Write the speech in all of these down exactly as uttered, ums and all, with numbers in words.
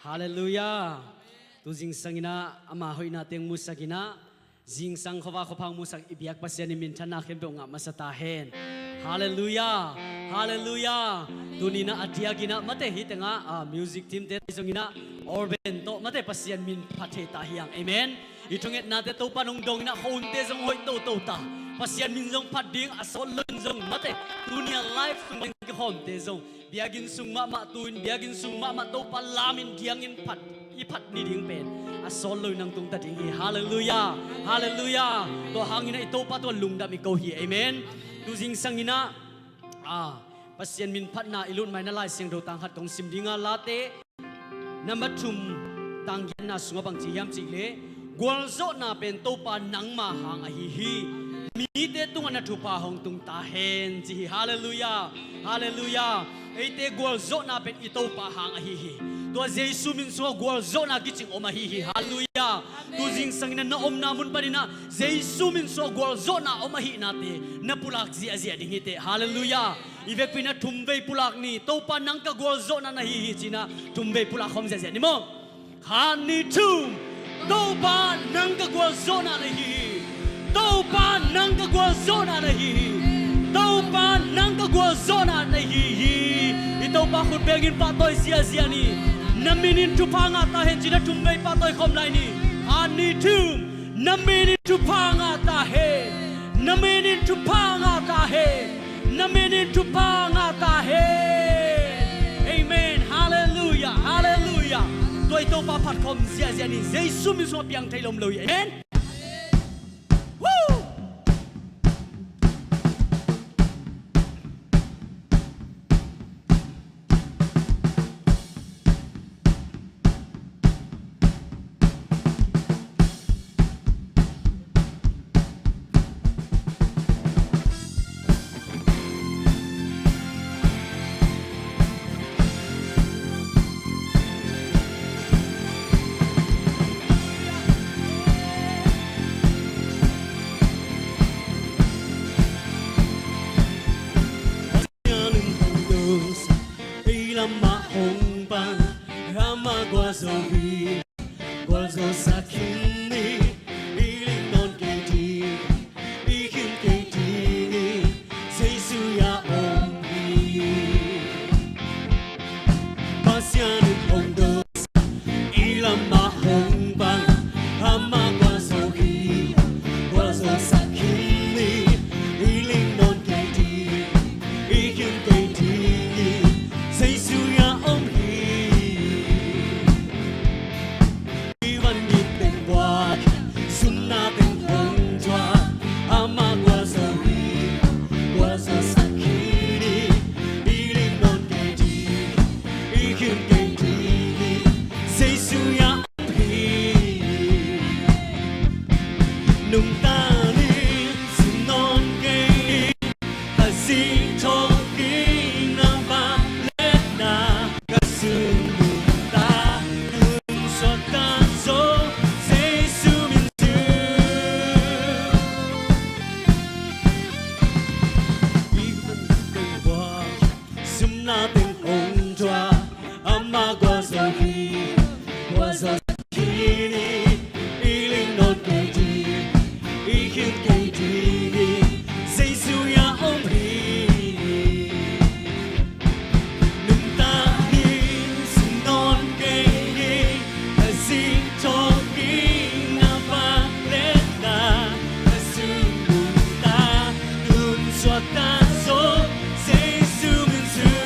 Halleluiah. Tu zingsang inah ama hoihna teng musak inah, zingsang khuava khuaphang musak i biak Pasian in minthanna khempeuh ngah masa ta hen. Halleluiah. Halleluiah. Tuni inah a diak inah mate hi tengah, ah, music team te zong inah organ tawh mate Pasian min phat thei ta hi hang. Amen. I thungetnate Topa nong dong inah khua-unte zong hoih toto ta. Pasian min zong phat ding, a sawt lo in zong mate. Tuni a live sung ding kikhawmte zong biakinn sung mahmah tu-in, biakinn sung mahmah Topa lamin diangin phat, i phat ni ding pen a sawt lo in nang tungta ding hi. Halleluiah. Halleluiah. Tua hangin ah i Topa tua lungdam i ko hi. Amen. Tu zingsang inah, ah, Pasian min phatna i lut maina Lai Siangtho tang khat kong sim dinga, Late number thum, tang giatna sungah bang ci hiam cih leh, gualzawhna pen Topa nangma hang ahi hi. Mite tungah na thupha hong tung ta hen ci hi. Halleluiah. Halleluiah. Eite gualzawhna pen i Topa hang ahi hi. Tua Jesu min sungah gualzawhna kicing om ahi hi. Halleluiah. Tu zingsang inah na omna mun panin ah Jesu min sungah gualzawhna om ahihnate na pulak ziahziah ding hi teh. Halleluiah. I vekpi inah thumvei pulak ni. Topa nang ka gualzawhna na hi hi ci inah thumvei pulak khawm ziahziah ni maw. Khat, nih, thum. Topa nang ka gualzawhna na hi hi. Topa nang ka gualzawhna na hi hi. Topa nang ka gualzawhna na hi hi. I Topa khut bengin pahtawi ziahziah ni. Na minin thupha ngah ta hen ci inah thumvei pahtawi khawm lai ni. Khat, nih, thum. Na minin thupha ngah ta hen. Na minin thupha ngah ta hen. Na minin thupha ngah ta hen. Amen. Halleluiah. Halleluiah. Tua i Topa phat khawm ziahziah ni. Jesu min sungah piang thei lom lo hi. Amen. Woo! Pasian in hong dosak, ei lamah hong pan, amah gualzo hi. Gualzosak khin ni, i ling nawn kei ding, i khin kei ding hi, Jesu a om hi. Pasian in hong dosak, i lamah hong pan, amah gualzo hi. Gualzosak khin ni, i ling nawn kei ding, i khin kei ding hi, Jesu a om hi. I van gik teng buak, sumna teng hong thuak, amah gualzo hi. Gualzosak khin ni, i ling nawn kei ding, i khin kei ding hi, Jesu a om hi. Nungta ning, sim nawn kei ning, ka zi thawh ding na vak leh na, ka sung nungta, tun suakta zo, Jesu min zui. I van teng buak, sumna teng hong thuak, amah gualzo hi. Gualzosak khin ni, i ling nawn kei ding, i khin kei ding hi, Jesu a om hi. Nungta ning, sim nawn kei ning, ka zi thawh ding na vak leh na, ka sung nungta, tun suakta zo, Jesu min zui.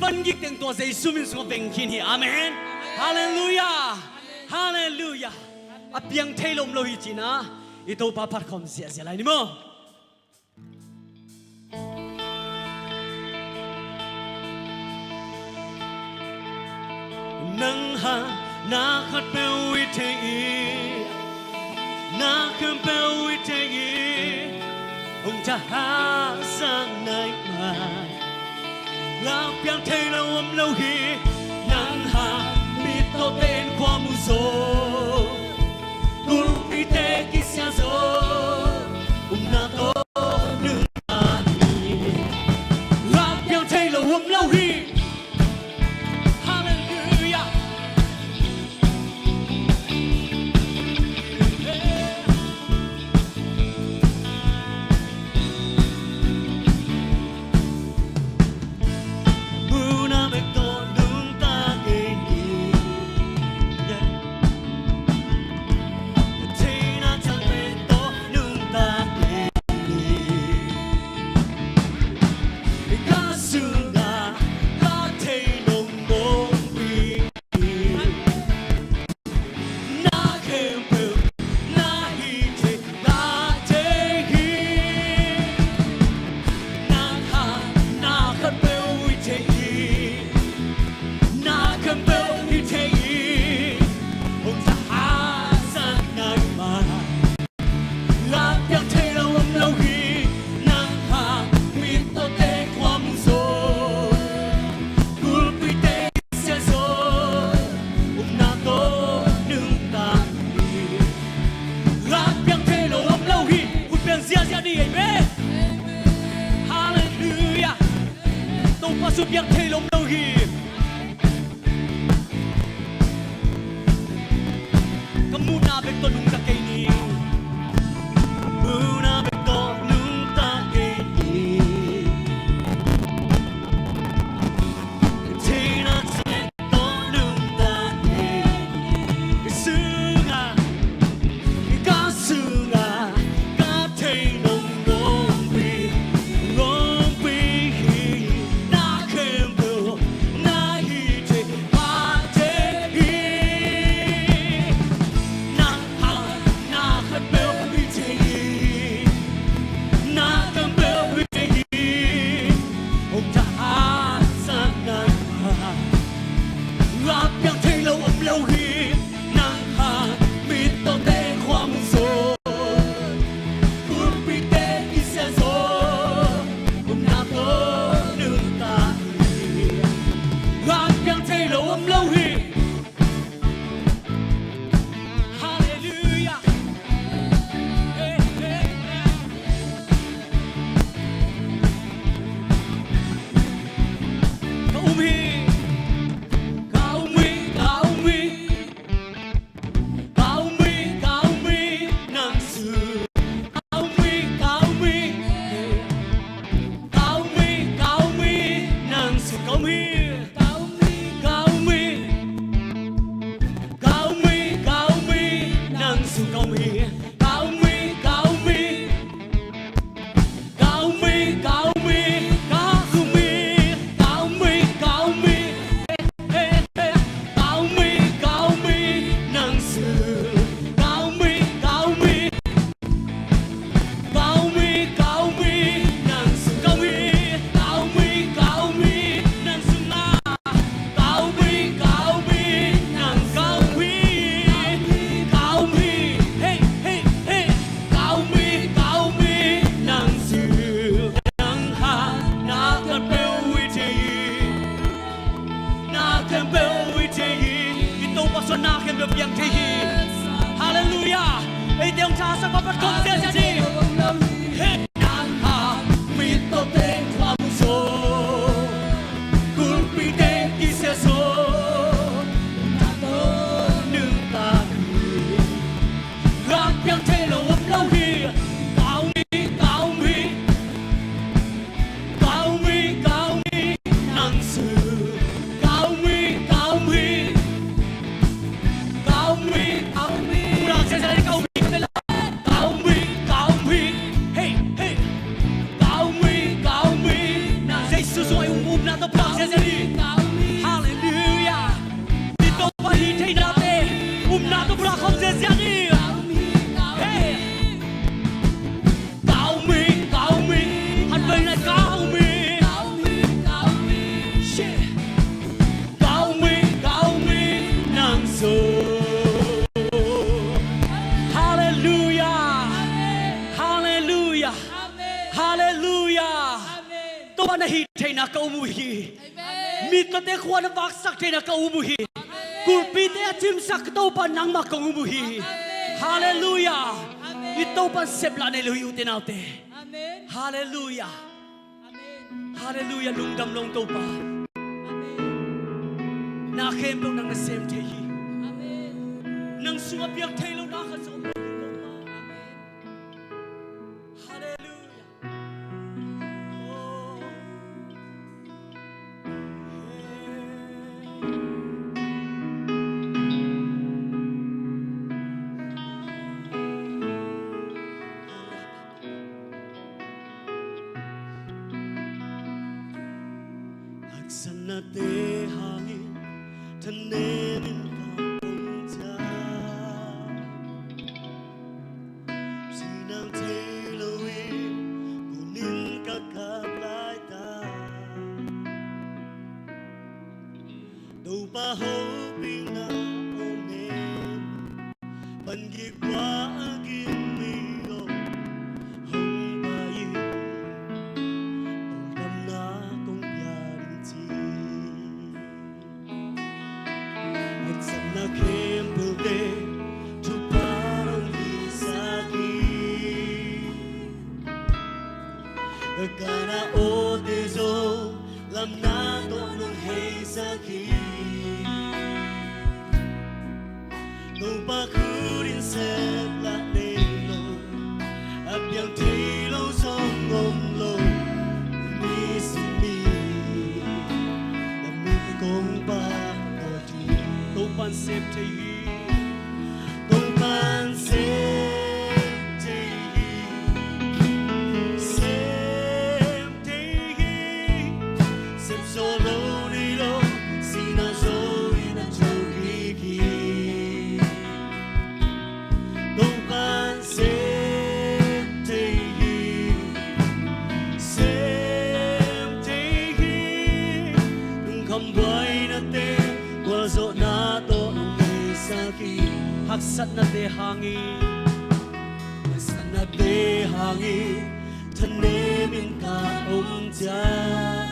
Van gik teng tua Jesu min sungah veng khin hi. Amen. Halleluiah. Halleluiah. A piang thei lo om lo hi cihna i Topa phat khawm ziahziah lai ni maw? Nang hang na khatpeuh i thei hi, na khempeuh i thei hi, hong tha hazat nai mai. Lak piang thei lo om lo hi, nang hang mittawte in khua mu zaw, kulhpite kisia zaw, upna tawh nungta hi. Lak piang thei lo om lo hi. Halleluiah. Muna bek tawh nungta kei ni. Theihna ciang bek tawh nungta kei ni. Ka sungah ka thei nong mawkpi hi. Na khempeuh na hi thei, na thei hi. Nang hang na khatpeuh i thei hi, na khempeuh i thei hi. Hong tha hazat nai mai. Lak piang thei lo om lo hi, nang hang mittawte khua mu zaw, kulhpite kisia zaw, upna tawh nungta hi. Lak piang thei lo om lo hi. Khut beng ziahziah ni, amen. Halleluiah. Topa sung piang thei lo om lo hi. Ka muhna bek tawh nungta kei ni. Muhna bek tawh nungta kei ni. Theihna ciang bek tawh nungta kei ni. Ka sungah, ka sungah ka thei nong mawkpi, mawkpi hi. Na khempeuh Topa na hih theihna ka um uh hi. Amen. Mittawte khua na vaksak theihna ka um uh hi. Amen. Kulpite a cimsak Topa nangmah ka um uh hi. Amen. Halleluiah. Amen. I Topa in sep lah nei lo hi, ute naute. Amen. Halleluiah. Amen. Halleluiah, lungdam lo ing Topa. Amen. Na khempeuh nang na sem thei hi. Amen. Nang sungah piang thei lo na khat zong om lo hi Topa. Amen. Halleluiah. Oh. Haksatnate hangin thanemin ka om ciang, cinang thei loin kunin ka kap laitak. Topa hopihna aw nem, van gik kua a gim mi aw hong pai in, tawldamna kong pia ding ci. Haksatna khempeuhte thupha nong hisak hi. Ka kana awte zong lamna tawh nong heisak hi. Topa khut in sep lah nei lo, a piang thei lo zong om lo. Ni simi na min kong phat hi. Topa in sem thei hi. Topa in sem thei hi. Sem thei hi. Sem zawh lo nei lo, sihna zo in a thokik hi. Topa in sem thei hi. Sem thei hi. Lungkham buainate, gualzawhna tawh nong heisak hi. Haksatnate hangin, haksatnate hangin thanemin ka om ciang,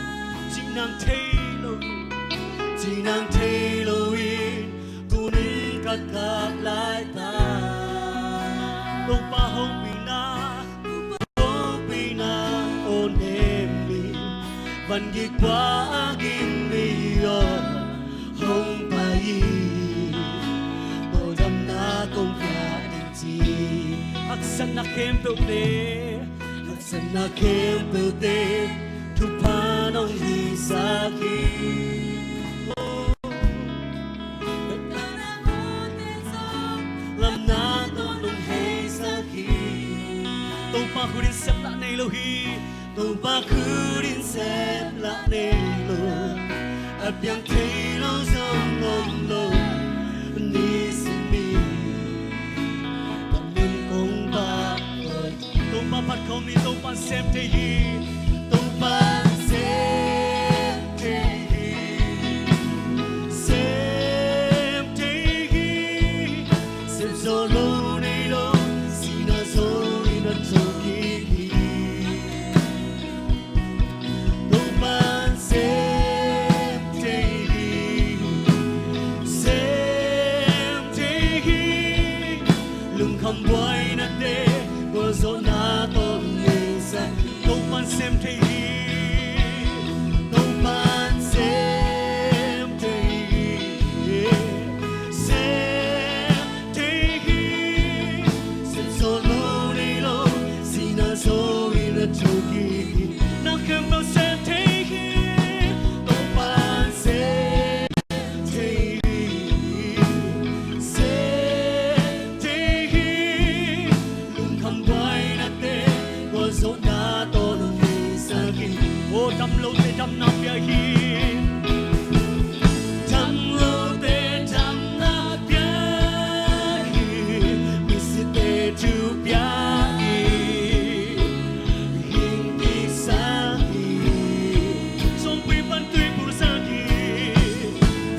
cinang thei lo, cinang thei loin kunin ka kap laitak. Topa hopihna, hopihna aw nem in, van gik kua a gim mi aw hong pai in, tawldamna kong pia ding ci. Haksatna khempeuhte, haksatna khempeuhte thupha nong hisak hi. Lamna tawh nong heisak hi. Topa khut in sep lah nei lo hi. Topa khut in sep lah nei lo, a piang thei lo zong om lo. Ni simi na min kong phat hi. Topa phat khawm ni. Topa in sem thei hi. Topa in sem thei hi. Sem thei hi. Sem zawh lo nei lo, sihna zo in a thokik hi. Topa in sem thei hi. Sem thei hi. Lungkham buainate, gualzawhna tawh nong heisak hi. Topa in sem thei hi. Topa in sem thei hi. Sem thei hi. Sem zawh lo nei lo, sihna zo in a thokik hi. Na khempeuh sem thei hi. Topa in sem thei hi. Sem thei hi. Lungkham buainate, gualzawhna tawh nong heisak hi. Aw, dam lote damna pia hi. Dam lote damna pia hi. Misite thu pia hi. Hing kiksak hi. Suangpi pan tui pulsak hi.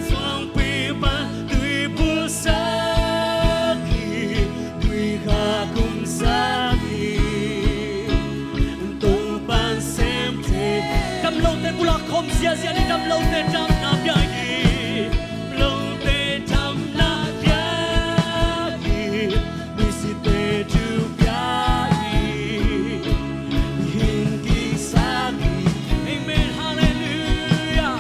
Suangpi pan tui pulsak hi. Tui kha kumsak hi. Topa in sem thei. Pasian in damlote damna pia hi. Damlote damna pia hi. Misite thu pia hi. Hing kiksak hi. Amen. Halleluiah.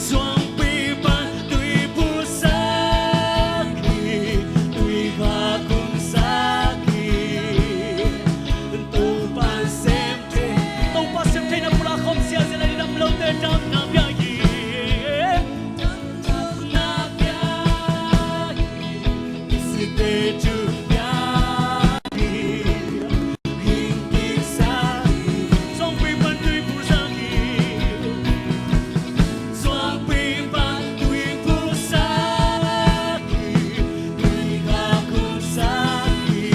Suangpi pan tui pulsak hi, tui kha khumsak hi. Topa'n sem thei, Topa'n sem theihna pulak khawm ziahziah in damlote damna pia hi. Damna pia hi. Misite thu pia hi. Hing kiksak hi. Suangpi pan tui pulsak hi. Suangpi pan tui pulsak hi. Tui kha khumsak hi.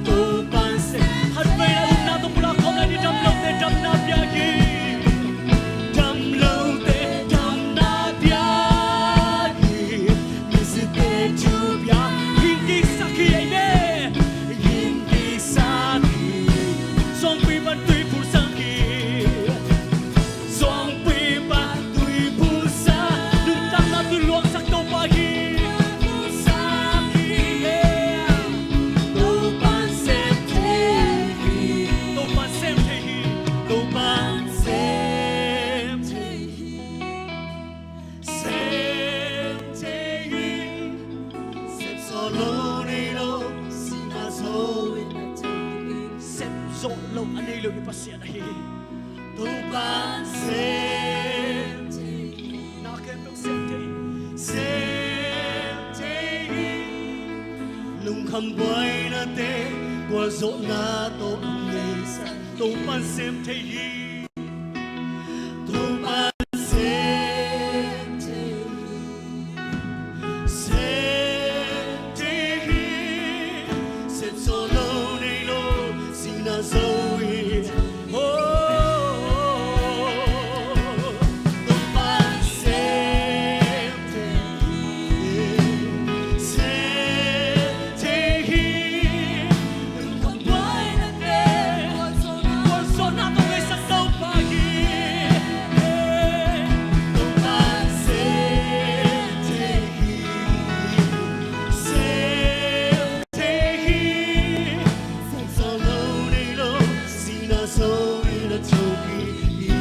Topa'n sem. Khatvei a upna tawh pulak khawm lai ni. Damlote damna pia hi. Damlote damna pia hi. Misite thu pia hi. Hing kiksak hi. Amen. Hing kiksak hi. Suangpi pan tui pulsak hi. Suangpi pan tui pulsak. Lungtang na tui luangsak Topa hi. Pulsak hi. Topa'n sem thei hi. Topa'n sem thei hi. Topa'n sem thei hi. Sem thei hi. Sep zawh lo nei lo, sihna zo in a thei hi. Sep zawh lo a nei lo i Pasian ahi hi. Topa'n sem thei hi. Na khempeuh sem thei hi. Sem thei hi. Lungkham buainate, gualzawhna tawh a neisak. Topa'n sem thei hi. Topa'n sem thei hi. Sem thei hi. Sep zawh lo nei lo, sihna zo in. Oh, Topa'n sem thei hi. Sem thei hi. Lungkham buainate, gualzawhna tawh a neisak Topa hi. Topa'n sem thei hi. Sem thei hi. Sep zawh lo nei lo, sihna zo in a thei hi.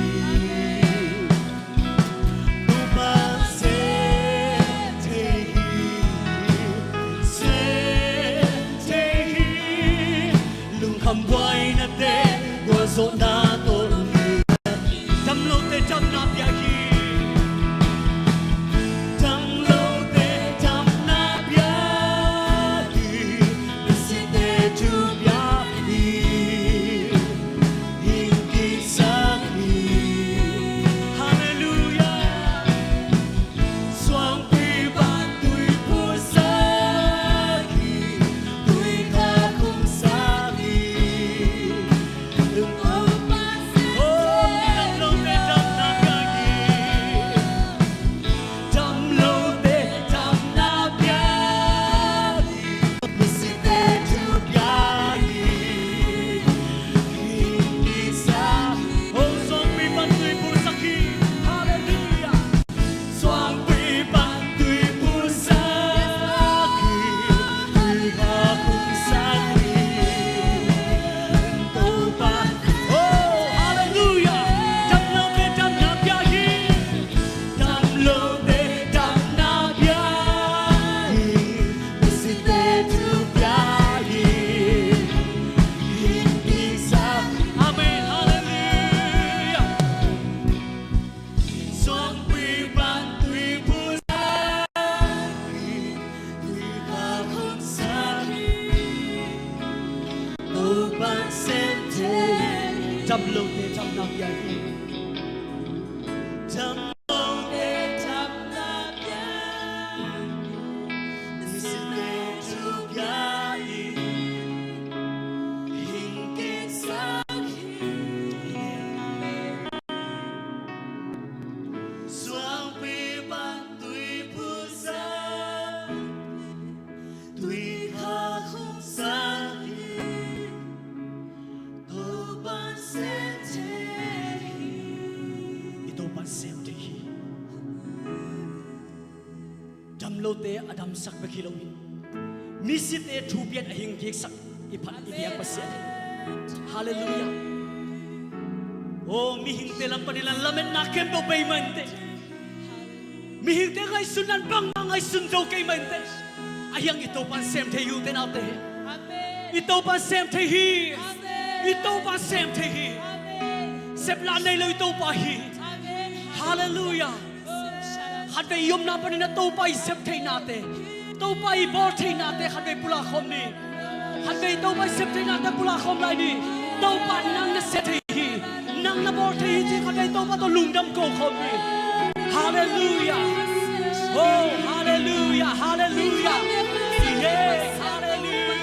Topa'n sem thei hi. Sem thei hi. Lungkham buainate, gualzawhna tawh a neisak. Damlote damna pia hi. Damlote damna pia hi. Misite thu pia hi. Hing kiksak hi. Halleluiah. Suangpi pan tui pulsak hi. Tui kha khumsak hi. Oh, damlote damna pia hi. Damlote damna pia hi. Misite thu pia hi. Hing kiksak. Oh, suangpi pan tui pulsak hi. Halleluiah. Suangpi pan tui pulsak hi. Tui kha khumsak hi. Topa. Oh, halleluiah. Damlote damna pia hi. Damlote damna pia hi. Misite thu pia hi. Hing kiksak. Amen. Halleluiah. Suangpi pan tui pulsak hi. Tui kha khumsak hi. Topa'n sem thei hi. Damlote damna pia hi. Damlote damna pia hi. Misite thu pia hi. Hing kiksak hi. Suangpi pan tui pulsak hi. Tui kha khumsak hi. Topa'n sem thei hi. lote a damsak bek hi loin, misite thupian a hing kiksak i phat i biak Pasian. Halleluiah. Aw, mihingte lam panin a lametna khempeuh bei mah inteh. Mihingte ngaihsutna bangmah ngaihsun zo kei mah inteh. Ahi hang i Topa'n sem thei hi ute naute. I Topa'n sem thei hi. I Topa'n sem thei hi. Sepla nei lo i Topa hi. Halleluiah. Khatvei i omna panin a Topa i sep theihnate, Topa i bawl theihnate khatvei pulak khawm ni. Khatvei Topa i sep theihnate pulak khawm lai ni. Topa nang na sep thei hi. Nang na bawl thei hi ci khatvei Topa tawh lungdam ko khawm ni. Halleluiah. Oh, halleluiah, halleluiah. Yes, halleluiah.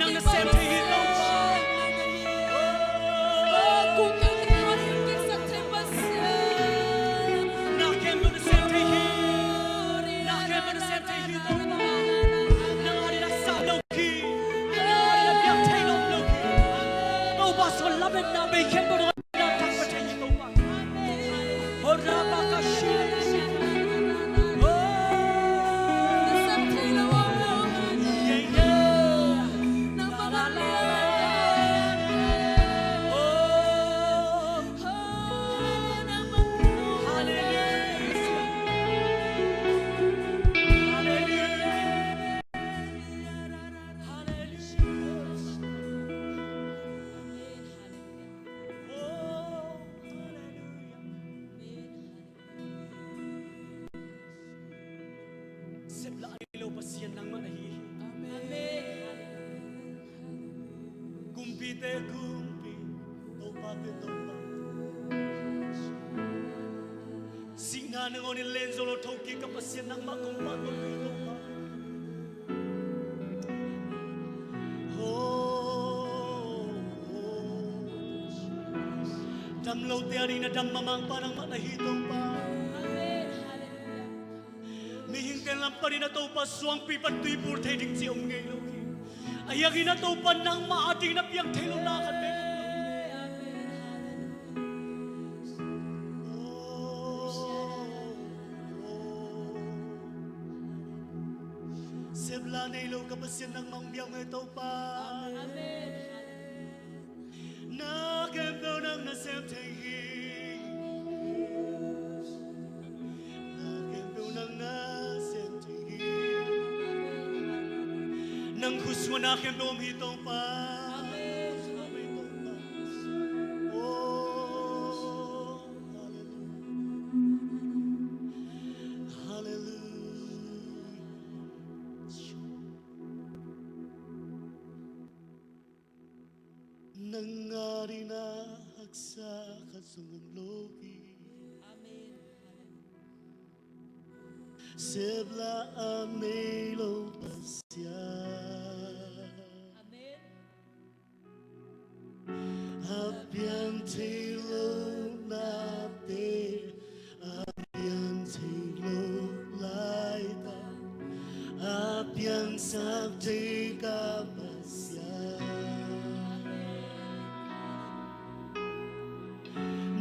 Nang na sem thei hi Topa. Oh. Na khempeuh na sem thei hi. Na khempeuh na sem thei hi Topa. Nang adingin a sap lo hi. Nang adingin a biak thei lo hi. Topa suan lametna bei khempeuh nang adingin a thangpaih thei hi Topa. Hora baka shi. Oh. Sepla a nei lo Pasian nangmah na hi hi. Amen. Kumpite Kumpi, Topate Topa. Sihna nangawn in len zo lo thokik ka Pasian nangmah kong pahtawi hi Topa. Oh, oh. Dam lote adingin a dam mahmah pa nangmah na hi Topa. Amen. Halleluiah. Mihingte lam panin a Topa suangpi pan tuiphur thei ding ci om ngei lo hi. Ahi hangin a Topa nangmah adingin a piang thei lo na khat bek om lo. Sepla nei lo ka Pasian nangmah hong biak mah e Topa. Amen. Na khempeuh nang na sem thei hi. Na khempeuh nang na sem thei hi. Nang khut sungah na khempeuh om hi Topa. Amen. Amen Topa. Oh, halleluiah. Halleluiah. Nang adingin a haksa khat zong om lo hi. Amen. Sepla a nei lo Pasian. Amen. A piang thei lo nate, a piang thei lo laitak, a piangsak thei ka Pasian.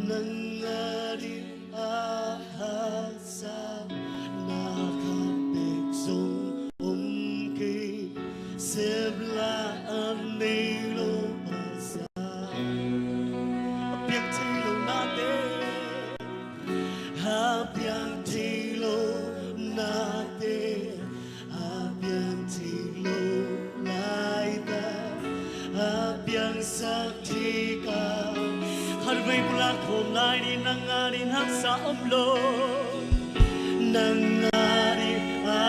Nang adingin a haksa na khat bek zong om kei, sepla a nei lo Pasian. A piang thei lo nate, a piang thei lo nate, a piang thei lo laitak, a piangsak thei ka. Khatvei pulak khawm lai ni. Nang adingin haksa om lo. Nang adingin a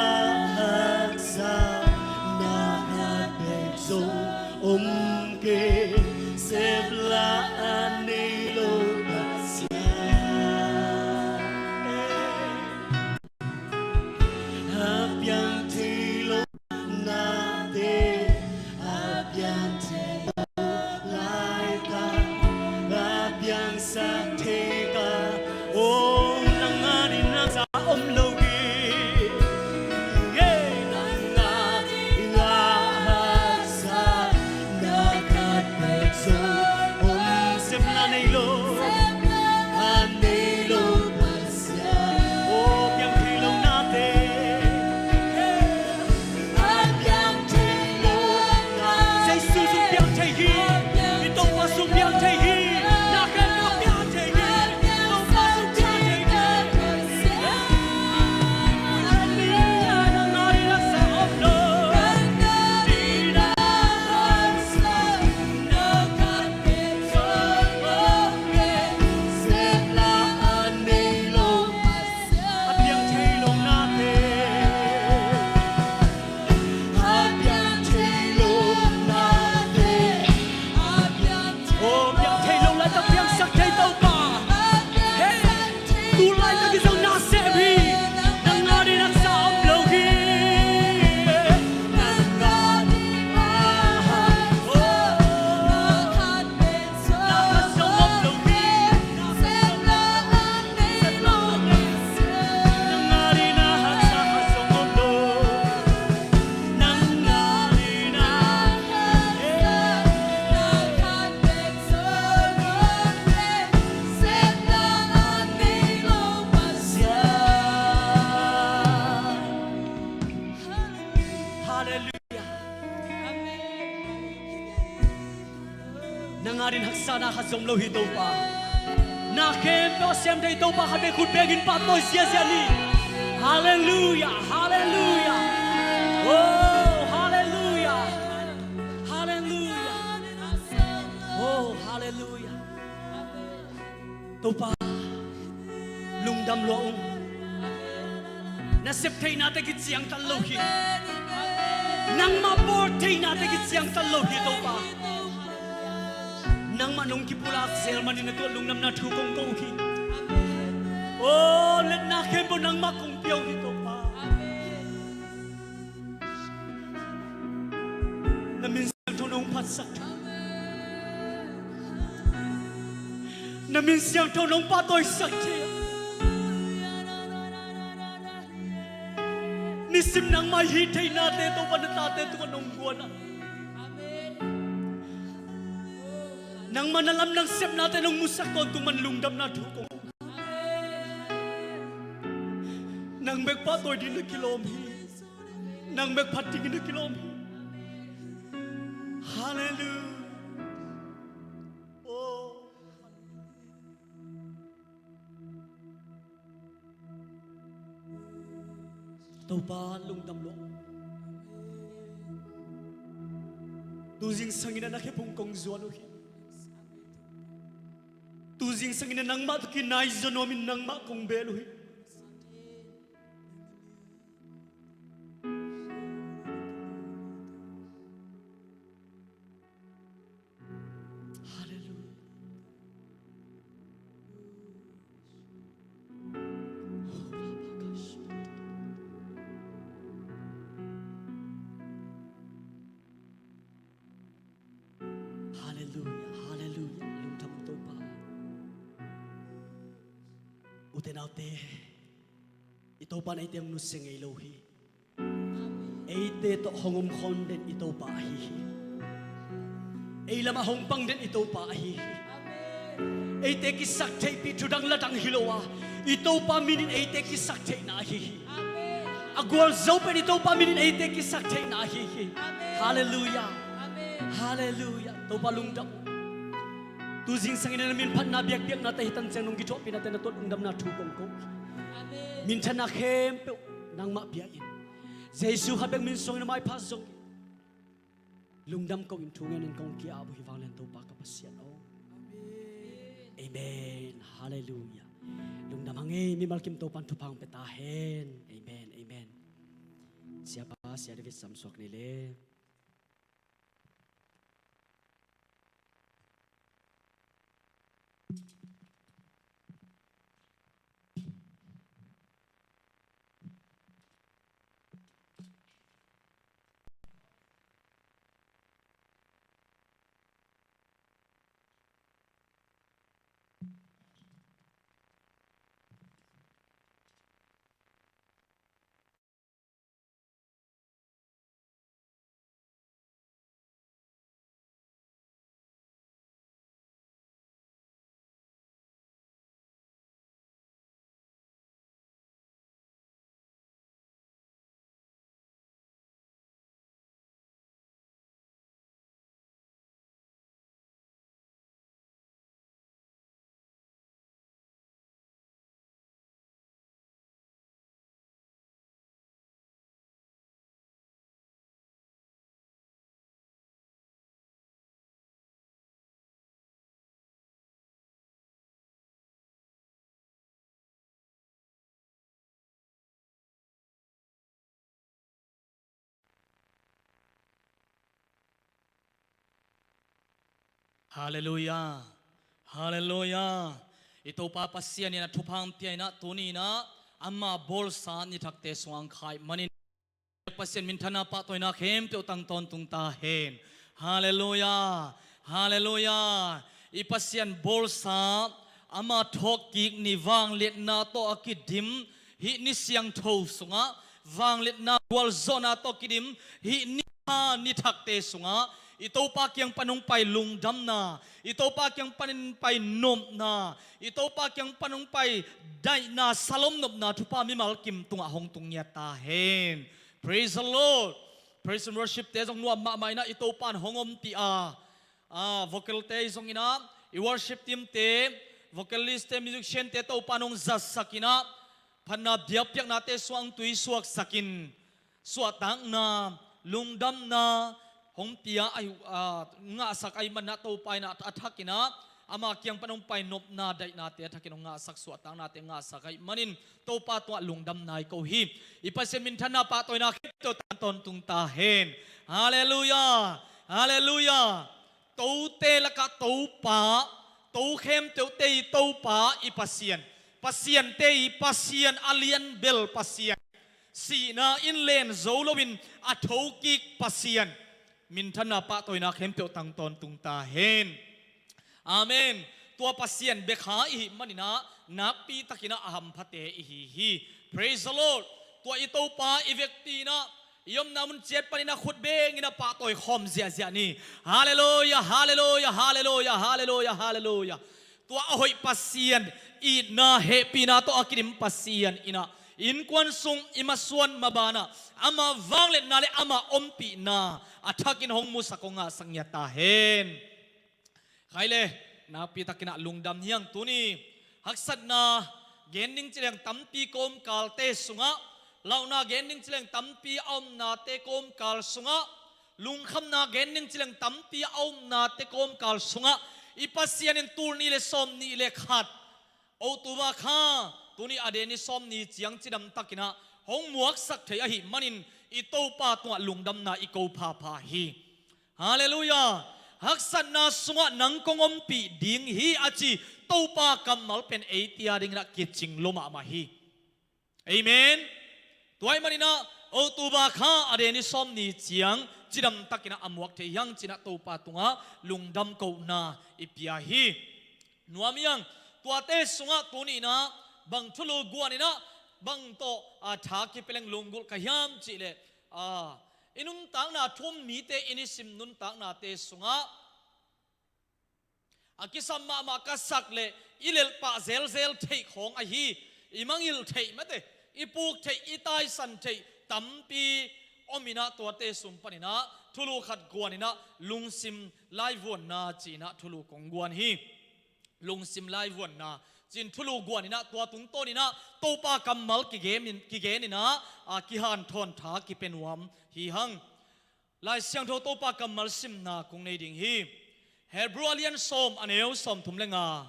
haksa na khat bek zong om kei, sepla a nei lo Pasian. A piang thei lo nate, a piang thei lo laitak, a piangsak thei ka. Oh, nang adingin haksa om lo hi. Yeah, nang adingin a haksa na khat bek zong om, sepla Nang adingin haksatna khat zong om lo hi Topa. Na khempeuh a sem thei Topa khat bek khut bengin pahtawi ziahziah ni. Halleluiah, halleluiah. Oh, halleluiah. Halleluiah. Oh, halleluiah. Topa, lungdam lua ung. Na sep theihnate kiciangtan lo hi. Nangmah bawl theihnate kiciangtan lo hi Topa. Nangmah nong kipulak zel manin na tuat lungdamna thu kong ko uh hi. Oh, letna khempeuh nangmah kong pia uh hi Topa. Na min siangtho nong phatsak thei. Na min siangtho nong pahtawisak thei. Nisim nangmah hih theihnate Topa na tate tungah nong guan a. Nangmah na lamdang sepnate nong musak tawntung man lungdamna thu kong. Nang bek pahtawi ding na kilawm hi. Nang bek phat dingin na kilawm hi. Halleluiah. Oh. Topa lungdam lua. Tu zingsangin na khephung kong zuan uh hi. Tu zingsangin nangmah tawh kinai zaw nuamin nangmah kong bel uh hi. Halleluiah. Halleluiah, halleluiah. Lungdam Topa. Ute naute, i Topa in eite hong nusia ngei lo hi. Eite tawh hong omkhawm den i Topa ahi hi. Ei lamah hong pang den i Topa ahi hi. Eite kisaktheihpih thudang ladang hi lo a, i Topa minin eite kisaktheihna ahi hi. A gualzo pen i Topa minin eite kisaktheihna ahi hi. Halleluiah. Halleluiah. Topa lungdam. Tu zingsangin na min phatna biakpiaknate hi tan ciang nong kithuahpihnate na tuat lungdamna thu kong ko. Minthanna khempeuh nangmah pia in. Jesu khat bek min suangin a maipha zong lungdam ko in thu ngenin kong ki-ap uh hi vanglian Topa ka Pasian aw. Amen. Halleluiah. Lungdam hang ei, mimal kim Topan thupha hong pia ta hen. Amen, amen. Siapa, Sia David sam suak ni le. Halleluiah. Halleluiah. I Topa Pasian in a thupha hong pia in ah tuni in ah ama bawlsa nithakte sungah hong kha ahih manin Pasian minthanna pahtawina khempeuh tang tawntung ta hen. Halleluiah. Halleluiah. I Pasian bawlsa ama thawhkik ni vangliatna tawh a kidim hih ni siangtho sungah, vangliatna gualzawhna tawh kidim hih ni kha nithakte sungah i Topa kiang pan hong pai lungdamna, i Topa kiang panin pai nopna, i Topa kiang pan hong pai daihna, salom nopna thupha mimal kim tungah hong tung ngiat ta hen. Praise the Lord. Praise and worship te zong nuam mahmah in ah i Topa in hong ompih a, a, vocal te i zong inah, i worship team te, vocalist te, musician te, Topa nong zatsak inah, phatna biakpiaknate suang tui suaksakin, suahtakna, lungdamna hong pia a, a, ngahsak ahih manah Topa inah a thak inah, ama kiang pan hong pai nopna daihnate a thakin hong ngahsak, suahtaknate ngahsak ahih manin Topa tungah lungdamna i ko hi. I Pasian minthanna pahtawina khempeuh tang tawntung ta hen. Halleluiah. Halleluiah. Tote lakah Topa, to khempeuhte i Topa i Pasian, pasiante i Pasian, a lianbel Pasian, sihna in len zo loin a thokik Pasian, minthanna pahtawina khempeuh tang tawntung ta hen. Amen. Tua Pasian bek kha i hih maninah nakpi takinah a hamphate i hi hi. Praise the Lord. Tua i Topa i vekpi inah i omna mun ciat paninah khut beng inah pahtawi khawm ziahziah ni. Halleluiah, halleluiah, halleluiah, halleluiah, halleluiah. Tua a hoih Pasian, itna hehpihna tawh a kidim Pasian inah innkuan sung i masuan mabanah ama vangliatna le ama ompihna a thakin hong musak, hong ngahsak ngiat ta hen. Khai le, nakpi takinah lungdam hi hang. Tuni haksatna gen ding ci leng tampi kawmkalte sungah, lauhna gen ding ci leng tampi a omnate kawmkal sungah, lungkhamna gen ding ci leng tampi a omnate kawmkal sungah i Pasian in tul nih le sawm nih le khat, October kha, tuni a deni sawm ni ciang cidam takinah hong muaksak thei ahih manin i Topa tungah lungdamna i ko phapha hi. Halleluiah. Haksatna sungah nang kong ompih ding hi a ci Topa kammal pen eite a dinginah kicing lo mahmah hi. Amen. Tua ahih maninah October kha a deni sawm ni ciang cidam takinah a muak thei hi hang cinah Topa tungah lungdam kohna i pia hi. Nuam hi hang. Tuate sungah tuni inah bang thulu guan inah bang tawh a tha kipia leng lunggulh ka hiam cih leh, a, i nuntakna thu-um mite i nisim nuntaknate sungah a kisam mahmah ka sak leh i lelhpah zelzel theih khawng ahi, i mangngilh theih mate, i puk theih, i taisan theih tampi om inah tuate sung paninah thulu khat guan inah lungsim laivuanna ci inah thulu kong guan hi. Lungsim laivuanna ci-in thulu guan inah tua tungtawn inah Topa kammal kigen in, kigen inah, a, kihanthawn tha kipia nuam hi hang. Lai Siangtho Topa kammal simna kong nei ding hi. Hebru a lian sawm, a neu sawmthum le nga.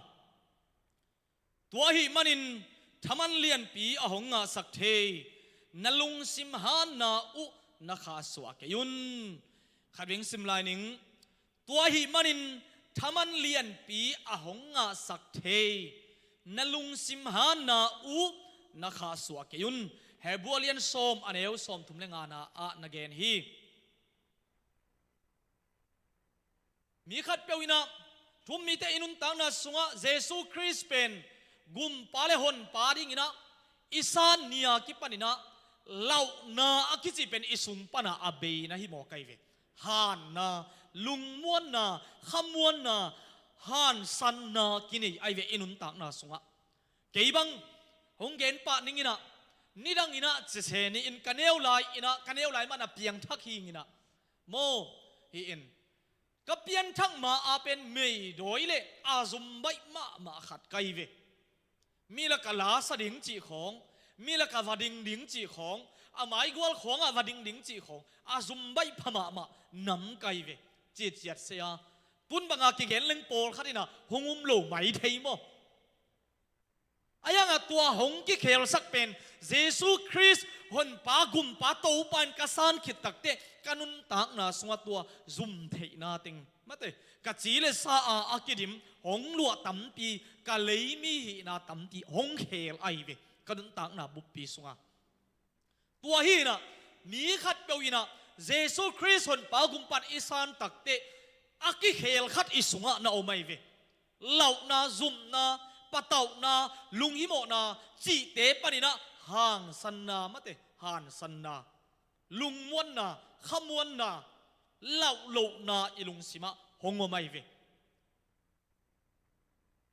Tua ahih manin thaman lianpi a hong ngahsak thei na lungsim hanna uh na khahsuah kei un. Khatvei sim lai ning. Tua ahih manin thaman lianpi a hong ngahsak thei na lungsim hanna uh na khahsuah kei un. Hebru a lian sawm, a neu sawmthum le ngana ah na gen hi. Mi khatpeuh inah thu-um mite i nuntakna sungah Jesu Khrist pen gumpa le honpa dinginah i san ni-a kipaninah lauhna a kici pen i sung pana a bei na hi mawk ahi ve. Hanna, lungmuanna, khamuanna, hansanna kinei ahi ve i nuntakna sungah. Kei bang hong gen pah ning inah, nidang inah cise ni-in ka neu lai inah, ka neu lai mana piangthak hi-ing inah maw, hi-in ka pianthak ma-a pen meidawi le a zum baih mahmah khat ka hi ve. Mi lakah la sa ding cih khawng, mi lakah va ding ding cih khawng, a maigual khawngah va ding ding cih khawng a zum baih pha mahmah nam ka hi ve. Ciciat se a, tun banga kigen leng pawlkhat inah hong um lo mai thei maw? Ahi hangah tua hong kikhelsak pen Jesu Khrist honpa gumpa Topa in ka san khit takteh ka nuntakna sungah tua zum theihna teng mate, ka ci le sa a a kidim hong luah tampi, ka lei mi hihna tampi hong khel ahi ve ka nuntakna buppi sungah. Tua hi inah mi khatpeuh inah Jesu Khrist honpa gumpa in i san takteh a kikhel khat i sungah na om ahi ve. Lauhna, zumna, patauhna, lunghimawhna cihte paninah hangsanna mate, hangsanna, lungmuanna, khamuanna, lauhlohna i lungsimah hong om ahi ve.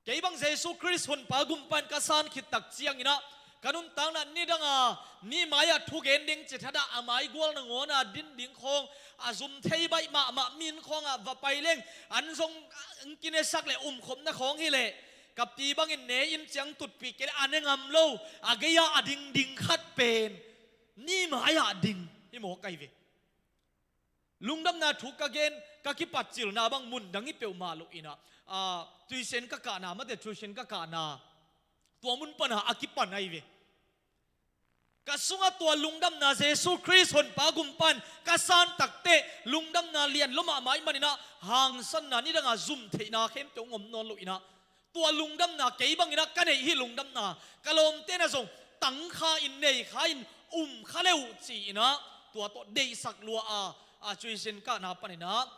Kei bang Jesu Khrist honpa gumpa in ka san khit tak cianginah Ka nuntakna nidanga mi mai-ah thugen ding ci thadah a maigual nangawn a din ding khawng a zum thei baih mahmah mi inn khawngah va pai leng an zong an kinesak le umkhopna khawng hileh ka pi bangin ne inn ciang tutpih kei le a ne ngam lo, a gei-ah a ding ding khat pen mi mai-ah ding hi mawk ahi ve. Lungdamna thu ka gen, ka kipatcilna bang mun dang hi peuhmah loh inah, tuition ka kahna, mate, tuition ka kahna tua mun pana a kipan ahi ve. Ka sungah tua lungdamna Jesu Khrist honpa gumpan ka san takteh lungdamna lian lua mahmah ahih maninah hangsanna nidangah zum theihna khempeuh hong om nawn loh inah tua lungdamna kei banginah ka neih hi lungdamna ka lawmte na zong tangkha in neikha in umkha le uh ci-inah tua tawh deihsak lua a, a tuition kahna paninah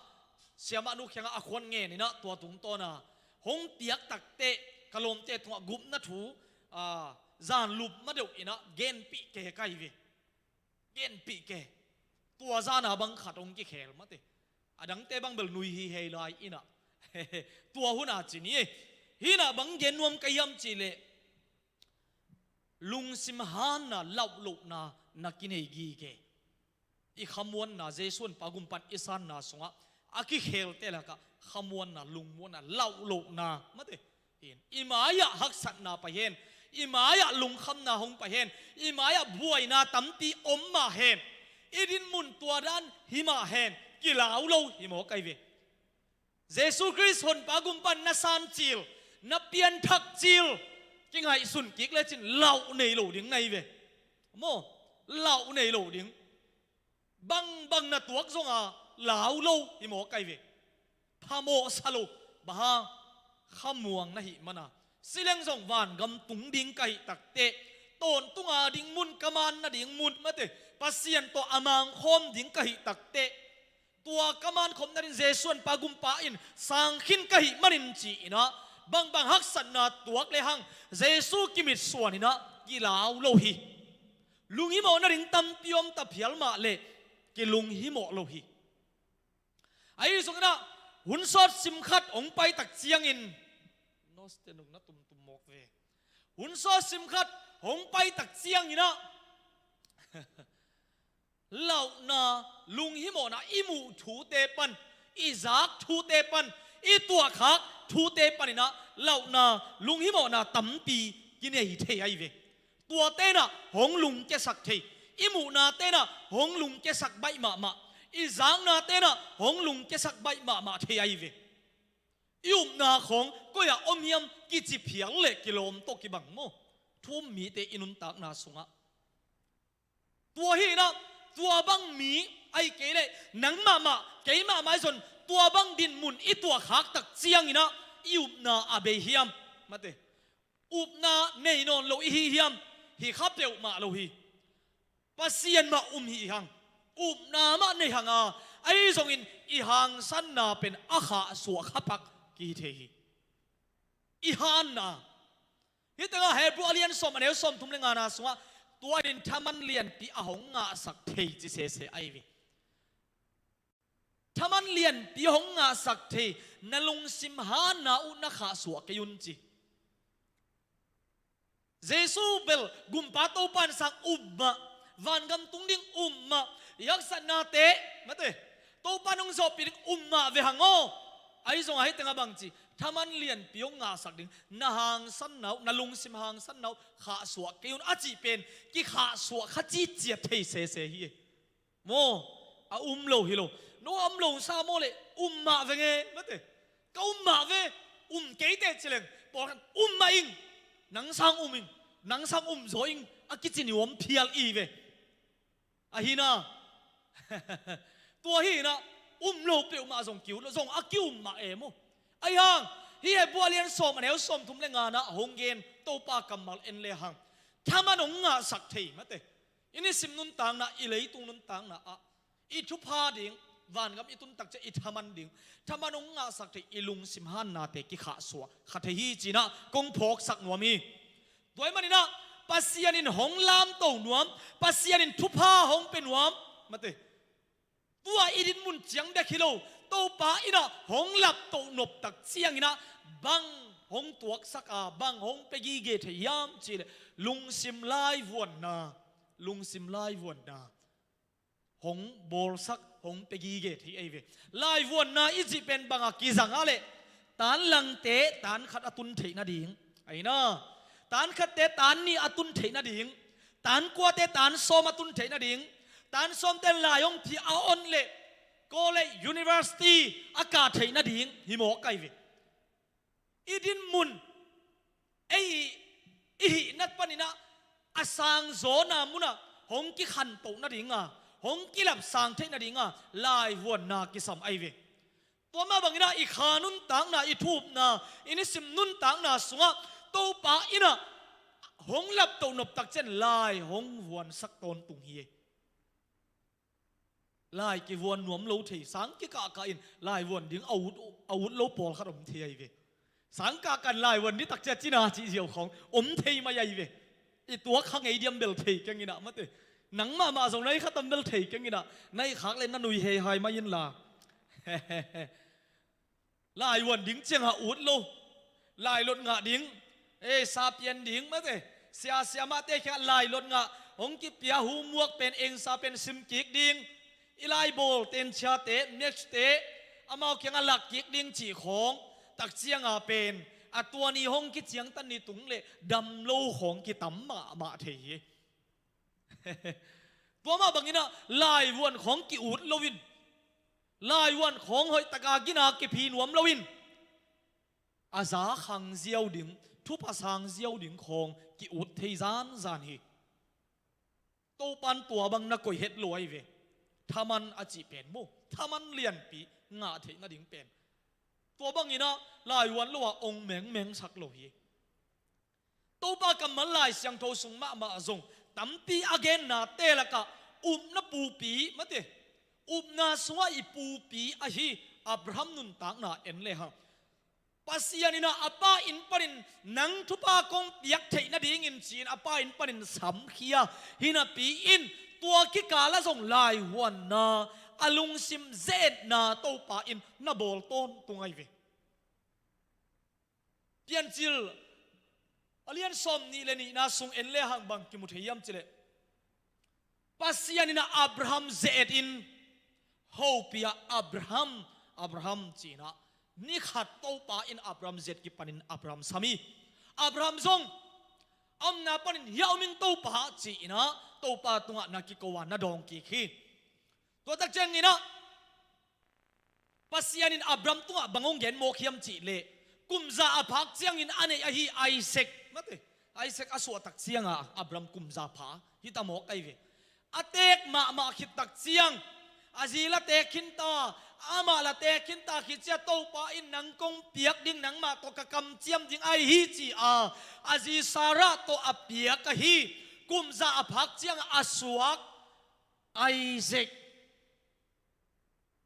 siamahnu kiangah a khuan ngeninah tua tungtawna hong piak takteh ka lawmte tungah gupna thu, a, zanlup madeuh inah genpih ke ka hi ve. Genpih ke. Tua zana bang khat hong kikhel mate. A dangte bang bel nui hi hei lai inah tua huna ci ni. Hinah bang gen nuam ka hiam cihleh lungsim hanna lauhlohna na kinei gige. I khamuanna Jesu honpa gumpan i sanna sungah a kikhelte lakah khamuanna, lungmuanna, lauhlohna mate. I mai-ah haksatna pai hen, i mai-ah lungkhamna hong pai hen, i mai-ah buaina tampi om mah hen, i dinmun tua dan hi mah hen, kilau lo hi mawk ahi ve. Jesu Khrist honpa gumpan na san cil, na pianthak cil kingaihsun kik lecin lauh nei lo ding na hi ve. Maw, lauh nei lo ding. Bangbang na tuak zonga lau lo hi mawk ahi ve. Phamawhsa lo, bang hang, khamuang na hih mana. Sileng zong vangam tung ding ka hih takteh, tawntunga ding mun, ka man nading mun mate, Pasian tawh a mangkhawm ding ka hih takteh, tua ka mankhopna ding Jesu honpa gumpa in sangkhin ka hih manin ci-inah bangbang haksatna tuak lehang Jesu kimitsuan inah kilau lo hi. Lunghimawh nading tampi om ta phial mah leh kilunghimawh lo hi. Ahi zonginah hun sawt sim khat hong paitak ciangin, noste nung na tumtum mawk ve. Hun sawt sim khat hong paitak cianginah lauhna, lunghimawhna, i muh thute pan, i zak thute pan, i tuahkhak thute paninah lauhna, lunghimawhna tampi kinei thei ahi ve. Tua tenah hong lungkiasak thei, i muhna tenah hong lungkiasak baih mahmah, i zakna tenah hong lungkiasak baih mahmah thei ahi ve. I upna khawng koi-ah om hiam kici phial le kilawm tawh kibang maw? Thu um mite i nuntakna sungah tua hi inah, tua bang mi ahi kei leh nang mahmah, kei mahmah ahi zong tua bang dinmun i tuahkhak tak cianginah i upna a bei hiam? Mate, upna nei nawn lo i hi hiam? Hi kha peuhmah lo hi. Pasian mah um hi hang, upna mah nei hanga, ahi zongin i hangsanna pen a khahsuah khapak kihi thei hi. I hanna. Hih tengah Hebru a lian sawm, a neu sawmthum le ngana sungah tua in thaman lianpi a hong ngahsak thei ci sese ahi ve. Thaman lianpi hong ngahsak thei, na lungsim hanna uh na khahsuah kei un ci. Jesu bel gumpa Topa in sang um mah, vangam tung ding um mah, i haksatnate, mate, Topa in hong zawhpih ding um mah ve hang aw. Ahi zongah hih tengah bang ci, thaman lianpi hong ngahsak ding, na hangsanna uh, na lungsim hangsanna uh khahsuah kei un a cih pen kikhahsuah kha citciat thei sese hi. Maw, a um lo hi lo. No a um lo sa maw leh, um mah ve nge, mate. Ka um mah ve, um kei teh ci leng, pawlkhat um mah ing, nang sang um ing, nang sang um zaw ing, a kici ni om phial i ve. Ahi na. Tua hi na, um lo peuhmah zong kiu lo, zong a kium mah e maw. Ahi hang, hih Hebru a lian sawm, a neu sawmthum le ngana hong gen Topa kammal en le hang, thaman hong ngahsak thei, mate. I nisim nuntakna, i leitung nuntakna ah i thupha ding, vangam i tun tak ciang i thaman ding, thaman hong ngahsak thei, i lungsim hannate kikhahsuah kha thei hi ci-inah kong phawksak nuam hi. Tua ahih maninah Pasian in hong lamto nuam, Pasian in thupha hong pia nuam, mate. Tua i dinmun ciang bek hi lo, Topa innah hong laptoh noptak cianginah bang hong tuaksak a, bang hong pia gige thei hiam cih leh lungsim laivuanna, lungsim laivuanna hong bawlsak, hong pia gige thei ahi ve. Laivuanna i cih pen bang a kizang a leh, tanlangte tan khat a tun theih nading, ahi na, tankhatte tan nih a tun theih nading, tankuate tan sawm a tun theih nading, tan sawmte lai hong pia a, on leh college, university a kah theih nading hi mawk ahi ve. I dinmun, ei i hihna panin ah a sangzawna munah hong kikhantoh nading a, hong kilapsang theih nading a laivuanna kisam ahi ve. Tua mah bangin ah i kha nuntakna, i thupna, i nisim nuntakna sungah Topa in ah hong laptoh nop tak ciang lai hong vuansak tawntung hi. Lai kivuan nuam lo thei, sang kikahkah in laivuan ding a ut, a ut lo pawlkhat om thei ahi ve. Sang kahkah in laivuan ding tak ciang cina cih ziau khawng om thei mai ahi ve. I tuak kha ngei diam bel thei keng in ah, mate. Nang mahmah zong na i kha tam bel thei keng in ah, na i khak leh na nui hei hai mai inla. Laivuan ding ciangah ut lo, lailot ngah ding, ei, sa pian ding, mate, sia siamahte kiangah lailot ngah, hong kipia homework pen, engsa pen sim kik ding, i laibawl tenchia te, maths te, amau kiangah lak kik ding cih khawng tak cianga pen a tua ni hong kiciangtan ni tung leh dam lo khawng kitam mahmah thei hi. Tua mah bangin ah laivuan khawng ki-ut loin, laivuan khawng hoih taka gina kiphi nuam loin, a za khang ziau ding, thupha sang ziau ding khawng ki-ut thei zanzan hi. Topan tua bang na koih het lo ahi ve. Thaman a cih pen maw, thaman lianpi ngah theih nading pen, tua bangin ah laivuan lo ah ong mengmengsak lo hi. Topa kammal Lai Siangtho sung mahmah zong tampi a genna te lakah upna pupi, mate, upna sungah i pupi ahi Abraham nuntakna en lehang, Pasian in ah a pa inn panin nang thupha kong piak theih nadingin ci-in a pa inn panin samkhia hi napi in, tua kikal ah zong laivuanna, a lungsim ze-etna Topa in na bawl tawntung ahi ve. Piancil a lian sawm nih le nihna sung en lehang bang kimu thei hiam cih leh, Pasian in ah Abraham ze-etin hopih a, Abraham, Abraham ci-in ah, ni khat Topa in Abraham ze-et kipanin Abraham sam hi. Abraham zong a omna panin, hia om ing Topa, ci-in ah Topa tungah na kiko a, na dawng kik hi. Tua tak ciangin ah Pasian in Abraham tungah bang hong gen mawk hiam cih leh, kum za a phak ciangin a neih ahi Isaac, mate, Isaac a suah tak cianga Abraham kum za pha hi ta mawk ahi ve. A teek mahmah khit tak ciang, a zi la teek khin ta, amah la teek khin ta khit ciang, Topa in nang kong piak ding, nangmah tawh ka kamciam ding ahi hi, ci-a a zi Sarah tawh a piak ahi kum za a phak cianga a suak Isaac,